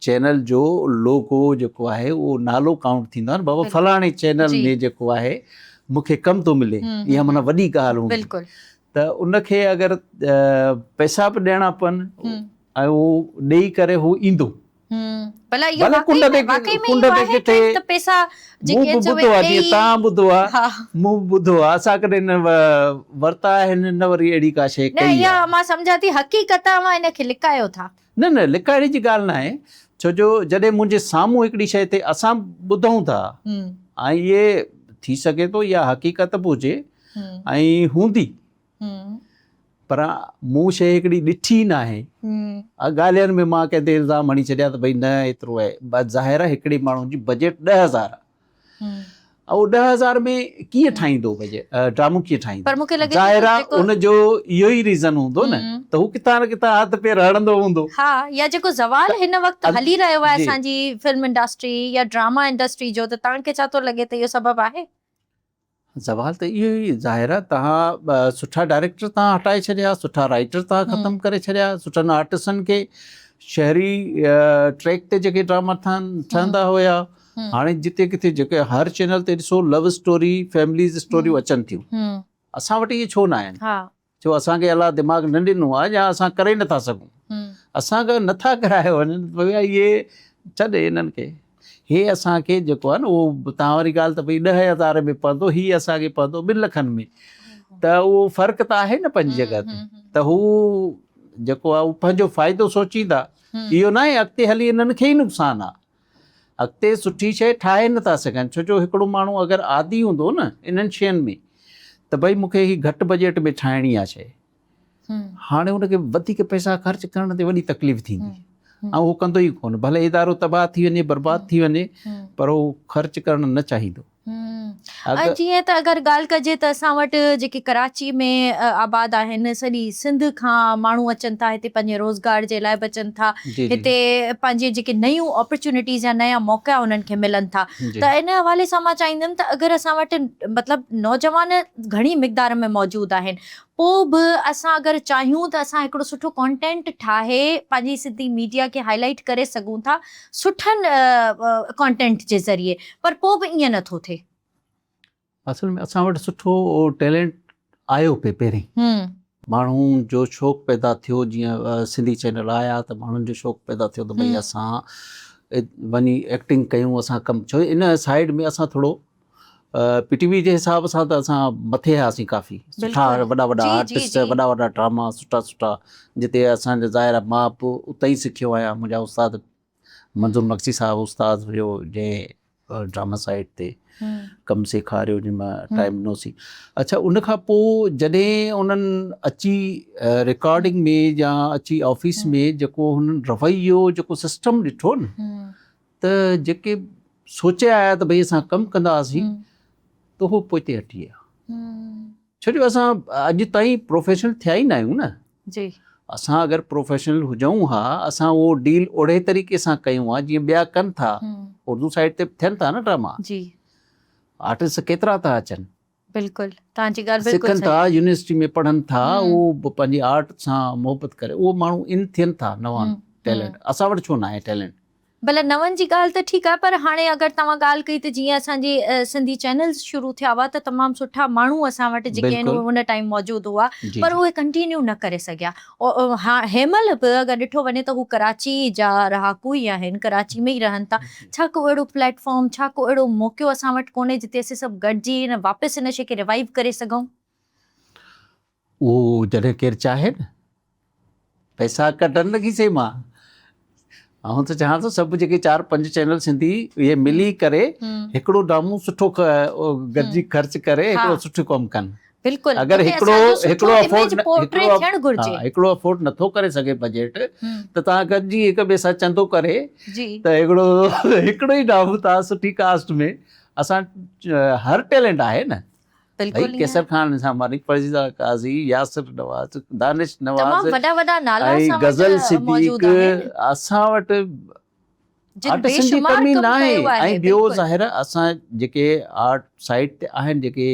چينل جو لوگو جيڪو آهي اهو نالو ڪائونٽ ٿيندو آهي نه بابا فلاڻي چينل ۾ جيڪو آهي مون کي ڪم ٿو ملي اها معنيٰ وڏي ڳالهه هوندي ته ان کي اگر پئسا به ڏيڻا پون ۽ اهو ڏيئي ڪري هو ايندو. ڀلا اهو واقعي ۾ واقعي ۾ اهو آهي ٽرينڊ ته پئسا جيڪي مون به ٻڌو آهي جيئن توهان ٻڌو آهي مون به ٻڌو آهي اسان ڪڏهن نه ورتا آهن نه وري اهڙي ڪا شيء ڪئي آهي. نه اها مان سمجهان ٿي حقيقت آهي اوهان ان کي لڪايو ٿا. نه نه لڪائڻ جي ڳالهه ناهي ڇو جو جڏهن منهنجي سامهون هڪڙي شيء ٿئي اسان ٻڌون ٿا ۽ اهي ٿي سگهي ٿو اها حقيقت به هجي ۽ هوندي پر مون شيء هڪڙي ڏٺي ئي ناهي. ڳالهين ۾ مان ڪنهن تي الزام هڻي ڇڏيان ته ڀئي نه ايترو آهي. ظاهر آهي هڪڙي ماڻهو جي بجيٽ 10,000 آهي. اهو 10,000 ۾ ڪيئن ٺاهيندو بجيٽ ڊرامو ڪيئن ٺاهيندو؟ پر مون کي لڳي ٿو ظاهر آهي ان جو اهو ئي ريزن هوندو نه ته هو ڪٿان نه ڪٿان هٿ پير هڻندو هوندو. ها يا جيڪو زوال هن وقت هلي رهيو آهي اسان جي فلم انڊسٽري يا ڊراما انڊسٽري جو ته توهان کي ڇا ٿو لڳي ته اهو سبب آهي؟ سوال ته اهو ئي ظاهر آهي توهان سٺا ڊائريڪٽر توهان هٽائي ڇڏيا سٺا رائيٽر توهان ختم ڪري ڇڏيا سٺن آرٽسٽن کي شهري ٽريڪ تي جيڪي ڊراما ٺهندا هيا هاڻي جتي ڪٿي جيڪي هر چينل تي ڏسو لو اسٽوري فيمليز اسٽوريون اچن ٿيون اسان وٽ اهي ڇو نه آهن ڇو اسان کي الله دماغ نه ڏنو آهي يا اسان ڪري نٿا سگهون اسان کان نٿا ڪرايو وڃن ڀيا اهي ڇڏ انهن کي هي اسان کي جيڪو آهي نه اهو توهان واري ڳالهه ته ڀئي 10,000 ۾ پوندو هي اسان کي پوندو 2 لکن ۾ ته اهو فرق ته آهي نه پنهنجي جڳهه تي ته هو جيڪو آهي اهو پنهنجو فائدو سوچيندا اهو ناهي اڳتي هلي انهن کي ئي نقصان آهي اڳتي سٺي شيء ٺاهي نٿا سگهن ڇو جو هڪڙو ماڻهو اگر عادي هوندو نه انهن شين ۾ ته ڀئي مون کي هي گهٽ بجيٽ ۾ ٺاهڻي آهي شيء هاڻي ان کي وڌيڪ پئسا خرچ ڪرڻ تي وڏي تڪليف ٿيندي ۽ هو ڪندو ئي ڪونه ڀلي ادارو تباهه ٿي وڃي برباد ٿي وڃي پر هو خرچ ڪرڻ نه چاهيندو. ۽ جيئن ته اگر ڳالهه ڪجي ته اسان وٽ جيڪي ڪراچي ۾ آباد آهن سڄي سنڌ کان ماڻهو اچن ٿا هتي پنهنجي روزگار جي لاء به اچن ٿا هتي پنهنجي جيڪي نيون اپرچونيٽيز يا نيا موقعا انهن کي ملن ٿا ته ان حوالي سان مان چاهيندم ته اگر اسان وٽ مطلب نوجوان گهڻي مقدار ۾ موجود آهن پوء به اسان اگر چاهيون ته اسان هڪڙو سٺو ڪانٽينٽ ٺاهي پنهنجي سنڌي ميڊيا کي هائي لائيٽ ڪري سگهون ٿا سٺن ڪانٽينٽ جي ذريعي پر پوء به ائين نه ٿو ٿئي. اصل ۾ اسان وٽ سٺو ٽيلنٽ آيو پئي پهرين ماڻهن جو شوق پيدا ٿيو جيئن سنڌي چينل آيا ته ماڻهن جو شوق پيدا ٿيو ته ڀئي اسان وڃي ايڪٽنگ ڪيون اسان ڪم ڇو ان سائيڊ ۾ اسان ٿورو پي ٽي وي جي حساب سان ته اسان مٿي هئاسين ڪافي سٺا وڏا وڏا آرٽسٽ وڏا وڏا ڊراما سٺا سٺا جتي اسان جا ظاهر آهي مان به اتان ئي سکيو آهيان منهنجا استاد منظور مگسي صاحب استاد هيو جنهن ڊراما سائيڊ تي ڪم سيکاريو جنهن مان ٽائيم ڏنوسين. اڇا ان کان پوء جڏهن انهن اچي رڪارڊنگ ۾ يا اچي آفيس ۾ جيڪو هنن رويو جيڪو سسٽم ڏٺو نه ته جيڪي سوچي آيا ته ڀئي اسان ڪم ڪنداسين ته هو پوئتي هٽي ويا. ڇو جو اسان اڄ تائين پروفيشنل ٿيا ئي نه آهيون نه. جي. اسان اگر پروفيشنل هجون ها اسان اهو ڊيل اهڙي طريقي سان ڪيون ها جيئن ٻيا ڪن ٿا. اردو سائيڊ تي به ٿين ٿا نه ڊراما. جي. آرٽسٽ ڪيترا ٿا اچن. بلڪل توهان جي ڳالهه بلڪل سکن ٿا يونيورسٽي ۾ پڙهن ٿا اهو پنهنجي آرٽ سان محبت ڪري اهو ماڻهو ان ٿين ٿا نوان ٽيلنٽ اسان وٽ ڇو ناهي ٽيلنٽ. ڀلا نون جي ڳالهه ته ٺيڪ آهي پر هاڻي اگر توهان ڳالهه ڪئي ته جيئن اسان جي سنڌي چينلز شروع ٿيا هئا ته تمام سٺا ماڻهو اسان وٽ جيڪي آهن اهي ان ٽائيم موجود هئا پر اهي ڪنٽينيو نه ڪري سگهيا. هيمهل به اگر ڏٺو وڃي ته هو ڪراچي جا رهاڪو ئي آهن ڪراچي ۾ ئي رهن ٿا ڇا ڪو اهڙو پليٽ فارم ڇا ڪو اهڙو موقعو اسان وٽ ڪونهي جتي اسين سڀ گڏجي ان واپس ان شي کي ريوائيو ڪري سگهون؟ اهو جڏهن ڪير چاهي نه پئسا ڪڍن نه کيسي مان. آئون ته چاهان ٿو سڀ جيڪي چار پنج چينل سنڌي اهي ملي ڪري هڪڙو ڊرامو سٺو گڏجي خرچ ڪري هڪڙو سٺو ڪم ڪن. بلڪل اگر هڪڙو هڪڙو افورڊ ٿيڻ گهرجي هڪڙو افورڊ نٿو ڪري سگهي بجيٽ ته توهان گڏجي هڪ ٻئي سان چندو ڪري ته هڪڙو هڪڙو ئي ڊرامو توهان سٺي ڪاسٽ ۾ اسان هر ٽيلنٽ آهي نه بلڪل ڀائي قيصر خان نظاماڻي، فرزيزه قاضي، ياسر نواز، دانش نواز تمام وڏا وڏا نالا ۽ اسان وٽ غزل موجود صديق آهن اسان وٽ جن آرٽسٽن جي بيشمار ڪمي ڪم ناهي ڪيو آهي ۽ ٻيو بلڪل ظاهر آهي اسان جيڪي آرٽ سائيڊ تي آهن جيڪي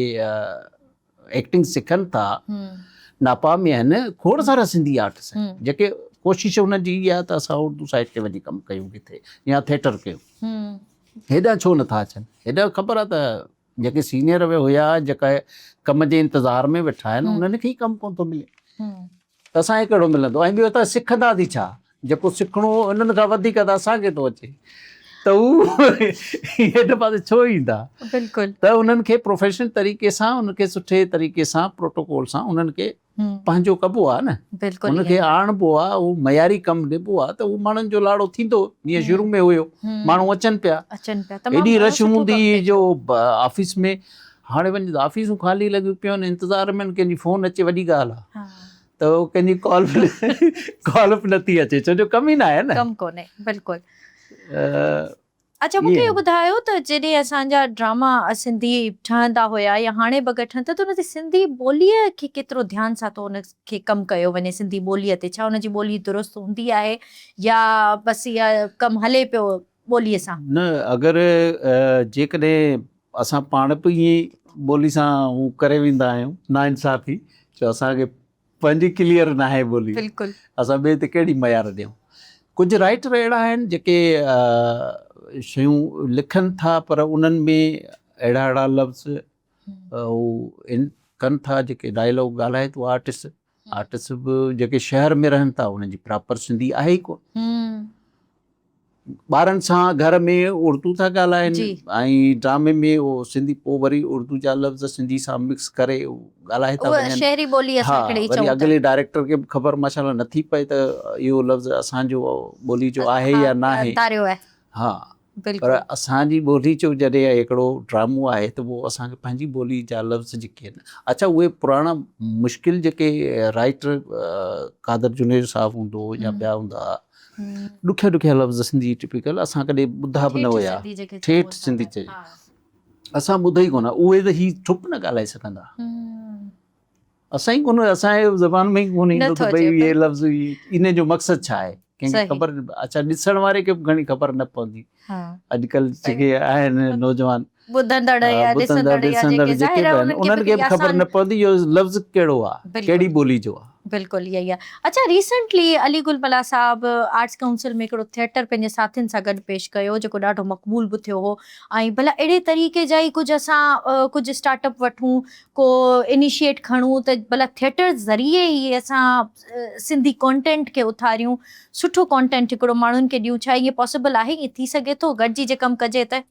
ايڪٽنگ سکن ٿا ناپا ۾ آهن کوڙ سارا سنڌي آرٽسٽ آهن جيڪي ڪوشش انهن جي اها آهي ته اسان اردو سائيڊ تي وڃي ڪم ڪيون ڪٿي يا ٿيٽر ڪيون هيڏانهن ڇو نٿا اچن هيڏانهن خبر آهي ته جيڪي سينيئر به هيا جيڪا ڪم جي انتظار ۾ ويٺا آهن انهن کي ئي ڪم ڪونه ٿو ملي ته اسان کي ڪهڙو ملندو ۽ ٻيو ته سکنداسين ڇا جيڪو سکڻو انهن کان وڌيڪ ته اسان کي ٿو اچي ته هو هن پاسي ڇو ايندا بلڪل ته انهن کي پروفيشنل طريقي سان انهن کي سٺي طريقي سان پروٽوڪول سان انهن کي پنهنجو ڪبو آهي نه بلڪل ان کي آڻبو آهي اهو معياري ڪم ڏبو آهي ته اهو ماڻهن جو لاڙو ٿيندو جيئن شروع ۾ هيو ماڻهو اچن پيا اچن پيا تمام ايڏي گهڻو رش سٺو هوندي ڪم هئي پئي جو آفيس ۾ هاڻي وڃ ته آفيسون خالي لڳيون پيون آهن انتظار ۾ آهن ڪنهن جي فون اچي وڏي ڳالهه آهي ته ڪنهن جي ڪال به ڪال به نٿي اچي ڇو جو ڪم ئي نه آهي نه ڪم ڪونهي بلڪل اڇا مون کي اهو ٻڌايو ته جڏهن اسان جا ڊراما سنڌي ٺهندا هيا يا هاڻي به اگر ٺهن ٿا ته ان تي سنڌي ٻوليء کي ڪيترو ڌيان سان ٿو ان کي ڪم ڪيو وڃي سنڌي ٻوليء تي ڇا ان جي ٻولي درست هوندي آهي يا بس اها ڪم هلي پيو ٻوليء سان؟ نه اگر جيڪڏهن اسان پاڻ به ائين ٻولي سان هو ڪري ويندا آهيون ناانصافي جو اسان کي پنهنجي ڪليئر ناهي ٻولي بلڪل اسان ٻئي تي ڪهڙي معيار ڏيون ڪجهه رائيٽر اهڙا آهن جيڪي شيون لکن ٿا پر انهن ۾ اهڙا اهڙا لفظ هو ڪن ٿا جيڪي ڊائلاگ ڳالهائي ٿو آرٽسٽ آرٽسٽ به جيڪي شهر ۾ رهن ٿا انهن جي پراپر سنڌي آهي ئي ڪونه ٻارن سان گهر ۾ اردو ٿا ڳالهائن ۽ ڊرامي ۾ اهو سنڌي پوء وري اردو جا لفظ سنڌي سان مڪس ڪري ڳالهائي ٿا وڃن شهري ٻولي اسان کي وري اڳلي ڊائريڪٽر کي به خبر ماشاءالله نٿي پئي ته اهو لفظ اسان جو ٻولي جو آهي يا ناهي ها پر اسان جي ٻولي جو جڏهن هڪڙو ڊرامو آهي ته پوء اسان کي پنهنجي ٻولي جا لفظ جيڪي آهن اڇا اهي پراڻا مشڪل جيڪي رائيٽر قادر جونيجو صاحب هوندو يا ٻيا هوندا هئا ڏکيا ڏکيا لفظ سنڌي ٽپيڪل اسان ڪڏهن ٻڌا به نه هيا ٺيٺ سنڌي چئي اسان ٻڌا ئي ڪونه اهي ته هي ٺپ نه ڳالهائي سگهندا اسان ئي ڪونه اسان جي زبان ۾ ئي ڪونه ايندو ته ڀئي اهي لفظ ان جو مقصد ڇا آهي ڪنهن کي خبر اڇا ڏسڻ واري کي به گهڻي خبر نه پوندي اڄڪلهه جيڪي آهن نوجوان ٻڌندڙ يا ڏسندڙ يا جيڪي ظاهر آهي انهن کي به خبر نه پوندي اهو لفظ ڪهڙو آهي ڪهڙي ٻولي جو آهي. بلڪل اها ئي آهي. اڇا ريسنٽلي علي گل ملاح صاحب آرٽس ڪائونسل ۾ هڪڙو ٿيٽر پنهنجي ساٿين سان گڏ پيش ڪيو جيڪو ڏاڍو مقبول به ٿيو هو ۽ ڀلا اهڙي طريقي جا ئي ڪجهه اسان ڪجهه اسٽارٽ اپ وٺون ڪو انيشيٽ کڻون ته ڀلا ٿيٽر ذريعي ئي اسان سنڌي ڪانٽينٽ کي اٿاريون سٺو ڪانٽينٽ هڪڙو ماڻهن کي ڏيون ڇا ائين پاسيبل آهي ائين ٿي سگهي ٿو گڏجي جي ڪم ڪجي ته؟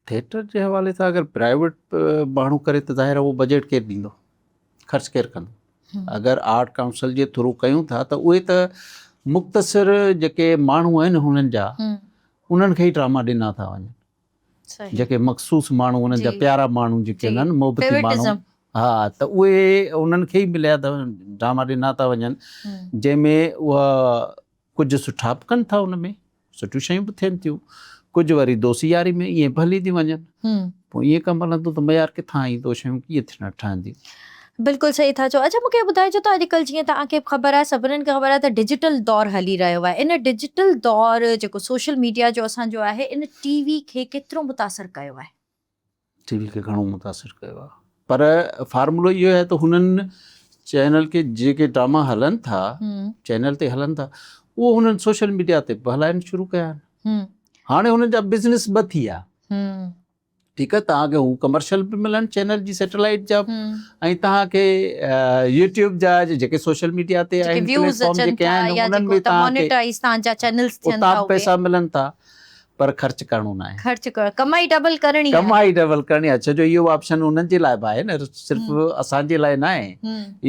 ٿيٽر جي حوالي سان اگر پرائيويٽ ماڻهو ڪري ته ظاهر آهي اهو بجيٽ ڪير ڏيندو خرچ ڪير ڪندو اگر آرٽ ڪائونسل جي ٿرو ڪيون ٿا ته اهي ته مختصر جيڪي ماڻهو آهن هنن جا انهن کي ئي ڊراما ڏنا ٿا وڃن جيڪي مخصوص ماڻهو انهن جا پيارا ماڻهو جيڪي آهن محبتي ماڻهو ها ته اهي انهن کي ئي مليا ته ڊراما ڏنا ٿا وڃن جنهن ۾ اها ڪجهه سٺا به ڪن ٿا ان ۾ سٺيون شيون به ٿين ٿيون ڪجهه وري دوستي ياري ۾ ائين به هلي ٿيون وڃن پوء ائين ڪم هلندو ته معيار ڪٿان ايندو شيون ڪيئن ٺهنديون. بلڪل صحيح ٿا چئو اڇا مونکي ٻڌائجو ته اڄڪلهه جيئن توهان کي به خبر آهي سڀنن کي خبر آهي ته ڊجيٽل دور هلي رهيو آهي ان ڊجيٽل دور جيڪو سوشل ميڊيا جو اسان جو آهي ان ٽي وي کي ڪيترو متاثر ڪيو آهي؟ ٽي وي کي گهڻو متاثر ڪيو آهي پر فارمولو اهو آهي ته هنن چينل کي جيڪي ڊراما هلن ٿا چينل تي هلن ٿا اهو هنن سوشل ميڊيا تي به هلائڻ شروع ڪيا آهن هاڻي هنن جا بزنس ٻه ٿي ويا ٺيڪ آهي توهان کي هو ڪمرشل به ملن چينل جي سيٽلائيٽ جا ۽ توهان کي يوٽيوب جا جيڪي سوشل ميڊيا تي آهن پليٽ فارم جيڪي آهن انهن ۾ توهان کي اتان به پئسا ملن ٿا پر خرچ ڪرڻو ناهي. خرچ ڪرڻ ڪمائي ڊبل ڪرڻي آهي. ڪمائي ڊبل ڪرڻي آهي ڇو جو اهو آپشن انهن جي لاء به آهي نه صرف اسان جي لاء ناهي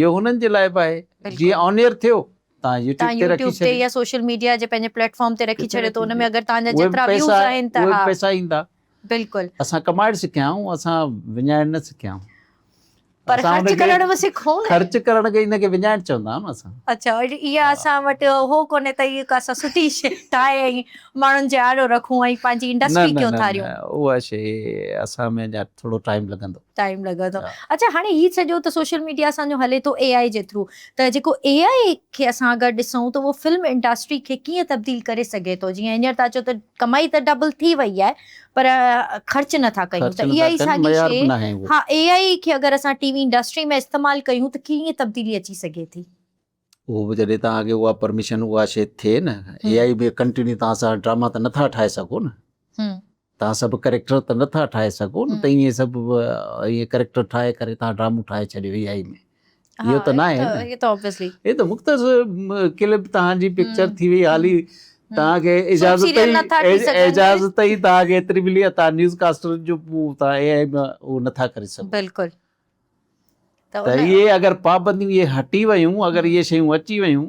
اهو هنن جي لاء به آهي جيئن آن ايئر ٿيو تان يوٽيوب تي رکي ڇڏيو يا سوشل ميڊيا جي پنهنجي پليٽ فارم تي رکي ڇڏيو ته ان ۾ اگر تان جا جيترا ويوز آهن ته ها پئسا ايندا. بلڪل. اسان ڪمائڻ سکيا آهيون اسان وڃائڻ نه سکيا آهيون. پر خرچ ڪرڻ به سکون نه. خرچ ڪرڻ کي ان کي وڃائڻ چوندا آهيون نه اسان. اڇا اها اسان وٽ هو ڪونهي ته اها ڪا اسان سٺي شي ٺاهي ۽ ماڻهن جي آڏو رکون ۽ پنهنجي انڊسٽري کي اٿاريون. نه نه اها شي اسان ۾ اڃا ٿورو ٽائيم لڳندو. ٽائيم لڳندو. اڇا هاڻي هي سڄو ته سوشل ميڊيا اسان جو هلي ٿو اي آء جي ٿرو ته جيڪو اي آء کي اسان اگر ڏسون ته اهو فلم انڊسٽري کي ڪيئن تبديل ڪري سگهي ٿو جيئن هينئر ٿا چئو ته ڪمائي ته ڊبل ٿي وئي آهي پر خرچ نه ٿا ڪيون ته اها ئي ساڳي شي ها اي آء کي اگر اسان ٽي وي انڊسٽري ۾ استعمال ڪيون ته ڪيئن تبديلي اچي سگهي ٿي. اهو به جڏهن توهان کي اها پرميشن اها شي ٿئي نه اي آء به ڪنٽينيو توهان سان ڊراما ته نٿا ٺاهي سگهو نه توهان سڀ ڪريڪٽر ته نٿا ٺاهي سگهو نه ته ائين سڀ ائين ڪريڪٽر ٺاهي ڪري توهان ڊرامو ٺاهي ڇڏيو اي آء ۾ اهو ته ناهي نه اهو ته obviously هي ته مختصر ڪلپ توهان جي پڪچر ٿي وئي حالي توهان کي اجازت ئي اجازت ئي توهان کي ايتري ملي آهي توهان نيوز ڪاسٽر جو توهان اي آء ۾ اهو نٿا ڪري سگهو. بلڪل ته اهي اگر پابنديون اهي هٽي ويون اگر اهي شيون اچي ويون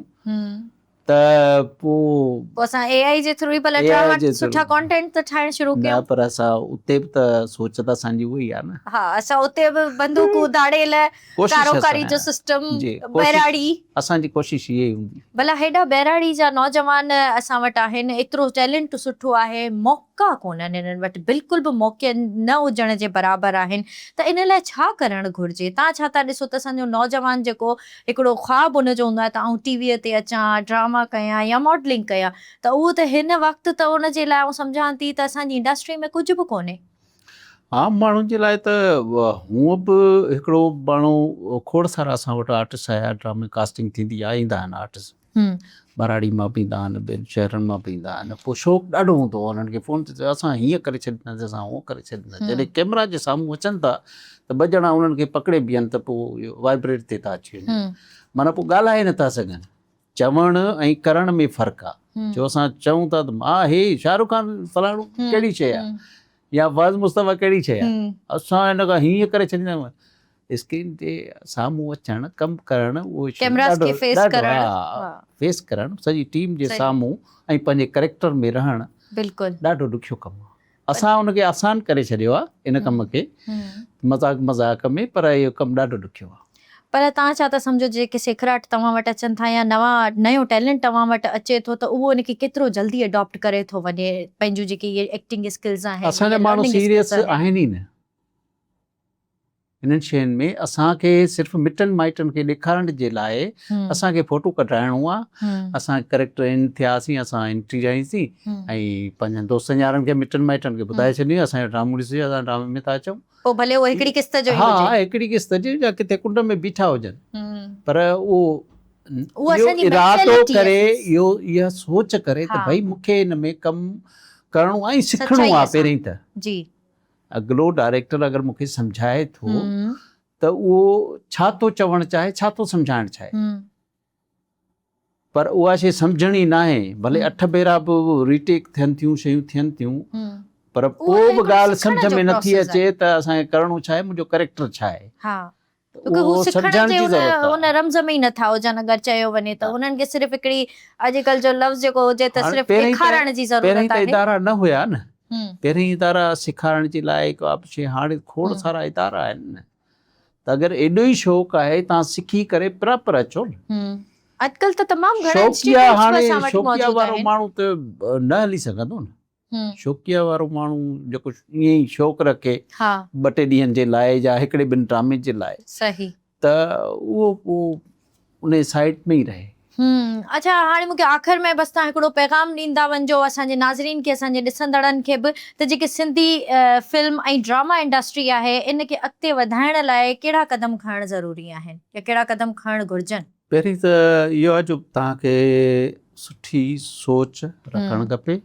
ته پوء. پوء اسان اي آء جي ٿرو ئي ڀلا ڊراما سٺا ڪانٽينٽ ته ٺاهڻ شروع ڪيون. نه پر اسان اتي به ته سوچ ته اسان جي اها ئي آهي نه. ها اسان اتي به بندوقون ڌاڙيل ڪاروڪاري جو سسٽم ٻهراڙي. اسان جي ڪوشش اها ئي هوندي. ڀلا هيڏا ٻهراڙي جا نوجوان اسان وٽ آهن ايترو ٽيلنٽ سٺو آهي موقعا ڪونهن انهن وٽ بلڪل به موقعا نه هجڻ جي برابر آهن ته ان لاء ڇا ڪرڻ گهرجي تان ڇا ٿا ڏسو ته اسان جو نوجوان جيڪو هڪڙو خواب ان جو هوندو آهي ته آئون ٽي ويء تي اچان، ڊراما ڪيان يا ماڊلنگ ڪيان ته اهو ته هن وقت ته ان جي لاء آئون سمجهان ٿي ته اسان جي انڊسٽري ۾ ڪجهه به ڪونهي. عام ماڻهن جي لاء ته هونء به هڪڙو ماڻهو کوڙ سارا اسان وٽ آرٽسٽ آيا ڊرامي ڪاسٽنگ ٿيندي آهي ايندا آهن آرٽسٽ ٻهراڙي مان به ايندا آهن ٻين شهرن مان به ايندا آهن پوء شوق ڏاڍو هوندو آهي انهن کي فون تي اسان هيئن ڪري ڇڏينداسين اسان هونء ڪري ڇڏينداسين جڏهن ڪيمرا جي سامهون اچن ٿا ته ٻه ڄڻا انهن کي پڪڙي بيهن ته پوء اهو وائبريٽ تي ٿا اچي وڃن معنيٰ پوء ڳالهائي نٿا سگهن چوڻ ۽ ڪرڻ ۾ فرق آهي جو اسان چئون ٿا ته مان هي شاهه رخ خان فلاڻو ڪهڙي شيء آهي يا فاز مصطفيٰ ڪهڙي شيء آهي اسان هن کان هيئن ڪري ڇڏيندا آهيون اسڪرين تي سامهون اچڻ ڪم ڪرڻ اهو ڪيمراز کي فيس ڪرڻ فيس ڪرڻ سڄي ٽيم جي سامهون ۽ پنهنجي ڪريڪٽر ۾ رهڻ بلڪل ڏاڍو ڏکيو ڪم آهي اسان ان کي آسان ڪري ڇڏيو آهي ان ڪم کي مذاق مذاق ۾ پر اهو ڪم ڏاڍو ڏکيو آهي. پر توهان ڇا ٿا سمجهو جيڪي سيکڙاٽ توهان وٽ اچن ٿا يا نوان نيو ٽيلنٽ توهان وٽ اچي ٿو ته اهو ان کي ڪيترو جلدي اڊاپٽ ڪري ٿو وڃي پنهنجون جيڪي اهي ايڪٽنگ اسڪلز آهن اسان جا ماڻهو سيريس آهن ئي نه. انهن شين ۾ اسان کي صرف مٽن مائٽن کي ڏيکارڻ جي لاء اسان کي فوٽو ڪڍرائڻو آ اسان ڪريڪٽر ان ٿياسين اسان انٽري ڏنيسين ۽ پنهنجن دوستن يارن کي مٽن مائٽن کي ٻڌائي ڇڏيو اسان جو ڊرامو ڏسجو اسان ڊرامي ۾ ٿا اچون. پوء ڀلي اهو هڪڙي قسط جو ئي هجي. ها هڪڙي قسط جي يا ڪٿي ڪنڊ ۾ بيٺا هجن پر اهو اهو ارادو ڪري اهو اها سوچ ڪري ته ڀئي مون کي ان ۾ ڪم ڪرڻو آ ۽ سکڻو آ پهرين ته. جي. اڳلو ڊائريڪٽر اگر مون کي سمجهائي ٿو ته اهو ڇا ٿو چوڻ چاهي ڇا ٿو سمجهائڻ چاهي پر اها شي سمجهڻي ناهي ڀلي اٺ ڀيرا به ريٽيڪ ٿين ٿيون شيون ٿين ٿيون پر پوء به ڳالهه سمجهه ۾ نٿي اچي ته اسان کي ڪرڻو ڇا آهي منهنجو ڪريڪٽر ڇا آهي ڇوڪه هو سکڻ جي ان رمز ۾ ئي نٿا هجن اگر چيو وڃي ته انهن کي صرف هڪڙي اڄڪلهه جو لفظ جيڪو هجي ته صرف ڏيکارڻ جي ضرورت آهي. پهرين ته ادارا نه هيا نه. پهرين ادارا سيکارڻ جي لاء ڪا به شيء هاڻي کوڙ سارا ادارا آهن نه ته اگر ايڏو ئي شوق آهي تان سکي ڪري پراپر اچو نه. اڄڪلهه ته تمام گهڻا شوقيا انسٽيٽيوٽس به هاڻي اسان وٽ شوقيا موجود وارو آهن. ماڻهو ته نه هلي سگهندو نه. شوقيا وارو ماڻهو جيڪو ائين ئي شوق رکي ٻه ٽي ڏينهن جي لاء يا هڪڙي ٻن ڊرامي جي لاء صحيح ته اهو پوء ان سائيڊ ۾ ئي رهي. اڇا هاڻي مونکي آخر ۾ بس تان هڪڙو پيغام ڏيندا وڃجو اسان جي ناظرين کي اسان جي ڏسندڙن کي به ته جيڪي سنڌي فلم ۽ ڊراما انڊسٽري آهي ان کي اڳتي وڌائڻ لاء ڪهڙا قدم کڻڻ ضروري آهن يا ڪهڙا قدم کڻڻ گهرجن. پهرين ته اهو آهي جو توهان کي سٺي سوچ رکڻ کپي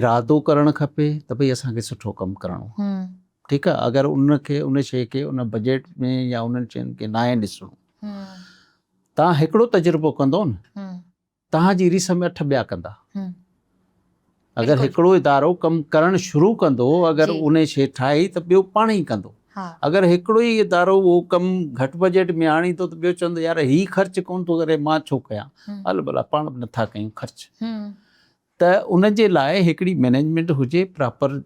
ارادو ڪرڻ کپي ته ڀئي اسان کي سٺو ڪم ڪرڻو آهي ٺيڪ آهي اگر ان کي ان شيء کي ان بجيٽ ۾ يا انهن شين کي ناهي ڏسڻو توهان هڪڙو تجربو ڪندو نه توهان جي ريس ۾ اٺ ٻيا ڪندا. اگر هڪڙو ادارو ڪم ڪرڻ شروع ڪندو اگر ان شيء ٺاهي ته ٻيو پاڻ ئي ڪندو. اگر هڪڙو ئي ادارو اهو ڪم گهٽ بجيٽ ۾ آڻيندو ته ٻيو چوندو يار هي خرچ ڪونه ٿو ڪري مان ڇو ڪيان هل ڀلا پاڻ به نٿا ڪيون خرچ. ته ان جي لاء هڪڙي مئنيجمينٽ هجي پراپر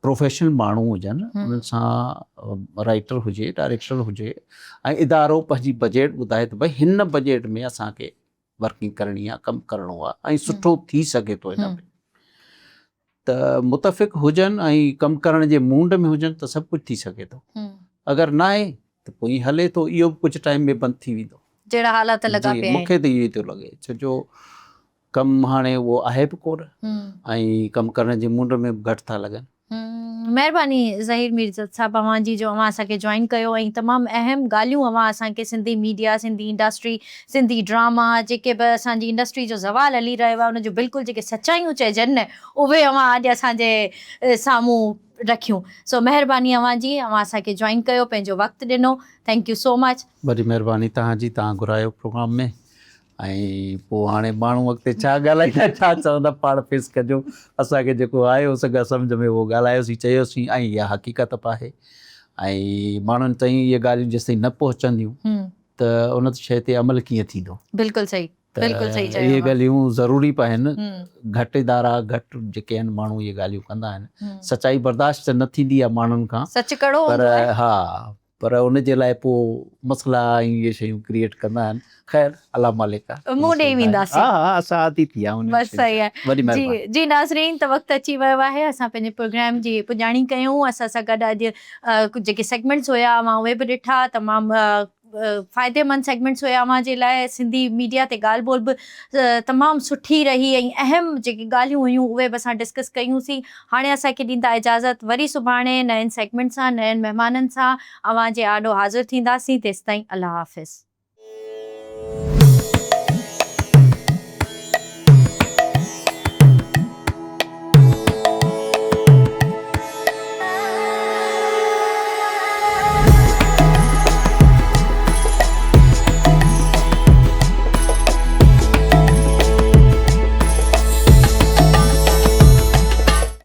پروفيشنل ماڻهو هجن انهن سان رائيٽر هجي ڊائريڪٽر هجي ۽ ادارو پنهنجي بجيٽ ٻڌائي ته ڀئي هن بجيٽ ۾ اسان کي ورڪنگ ڪرڻي آ ڪم ڪرڻو آ ۽ سٺو ٿي سگهي ٿو هن ۾ ته متفق هجن ۽ ڪم ڪرڻ جي مونڊ ۾ هجن ته سڀ ڪجهه ٿي سگهي ٿو اگر ناهي ته پوء هلي ٿو اهو به ڪجهه ٽائيم ۾ بند ٿي ويندو جهڙا حالات لڳا پيا آهن مونکي ته اهو ئي ٿو لڳي ڇو جو ڪم هاڻي اهو آهي به ڪونه ۽ ڪم ڪرڻ جي مونڊ ۾ به گهٽ ٿا لڳن. مهرباني ظهير ميرزاد صاحب اوهان جي جو اوهان اسان کي جوائن ڪيو ۽ تمام اهم ڳالهيون اوهان اسان کي Sindhi media Sindhi industry Sindhi drama جيڪي به اسان جي انڊسٽري جو زوال هلي رهيو آهي ان جو بلڪل جيڪي سچايون چئجن نه اهي اوهان اڄ اسان جي سامهون رکيون سو مهرباني اوهان جي اوهان اسان کي جوائن ڪيو پنهنجو وقت ڏنو thank you سو مچ. وڏي مهرباني توهان جي توهان گهرايو پروگرام ۾. ۽ پوء هاڻي ماڻهو اڳتي ڇا ڳالهائيندا ڇا چوندا پاڻ فيس ڪجو اسان کي جيڪو آيو سگهه سمجهه ۾ اهو ڳالهايوسين چيوسين ۽ اها حقيقت به آهي ۽ ماڻهن تائين اهي ڳالهيون جيستائين نه پهچنديون ته ان شيء تي عمل ڪيئن ٿيندو. بلڪل صحيح بلڪل صحيح چيو اهي ڳالهيون ضروري به آهن گهٽ ادارا گهٽ جيڪي آهن ماڻهو اهي ڳالهيون ڪندا آهن سچائي برداشت نه ٿيندي آهي ماڻهن کان سچ ڪڙو پر ها پر ان جي لاء پوء مسئلا ۽ اهي شيون ڪريئيٽ ڪندا آهن. خير الله مالڪ آ. منهن ڏئي وينداسين. ها ها اسان عادي ٿي ويا آهيون انهن بس صحيح آهي. وڏي جي مهرباني. جي ناظرين ته وقت اچي ويو آهي اسان پنهنجي پروگرام جي پڄاڻي ڪيون اسان سان گڏ اڄ جيڪي سيگمينٽس هيا اوهان اهي به ڏٺا تمام فائديمند سيگمينٽس هيا اوهان جي لاء سنڌي ميڊيا تي ڳالهه ٻولهه به تمام سٺي رهي ۽ اهم جيڪي ڳالهيون هيون اهي به اسان ڊسڪس ڪيون سين هاڻي اسان کي ڏيندا اجازت وري سڀاڻي نئين سيگمينٽ سان نئين مهمانن سان اوهان جي آڏو حاضر ٿينداسين تيستائين الله حافظ.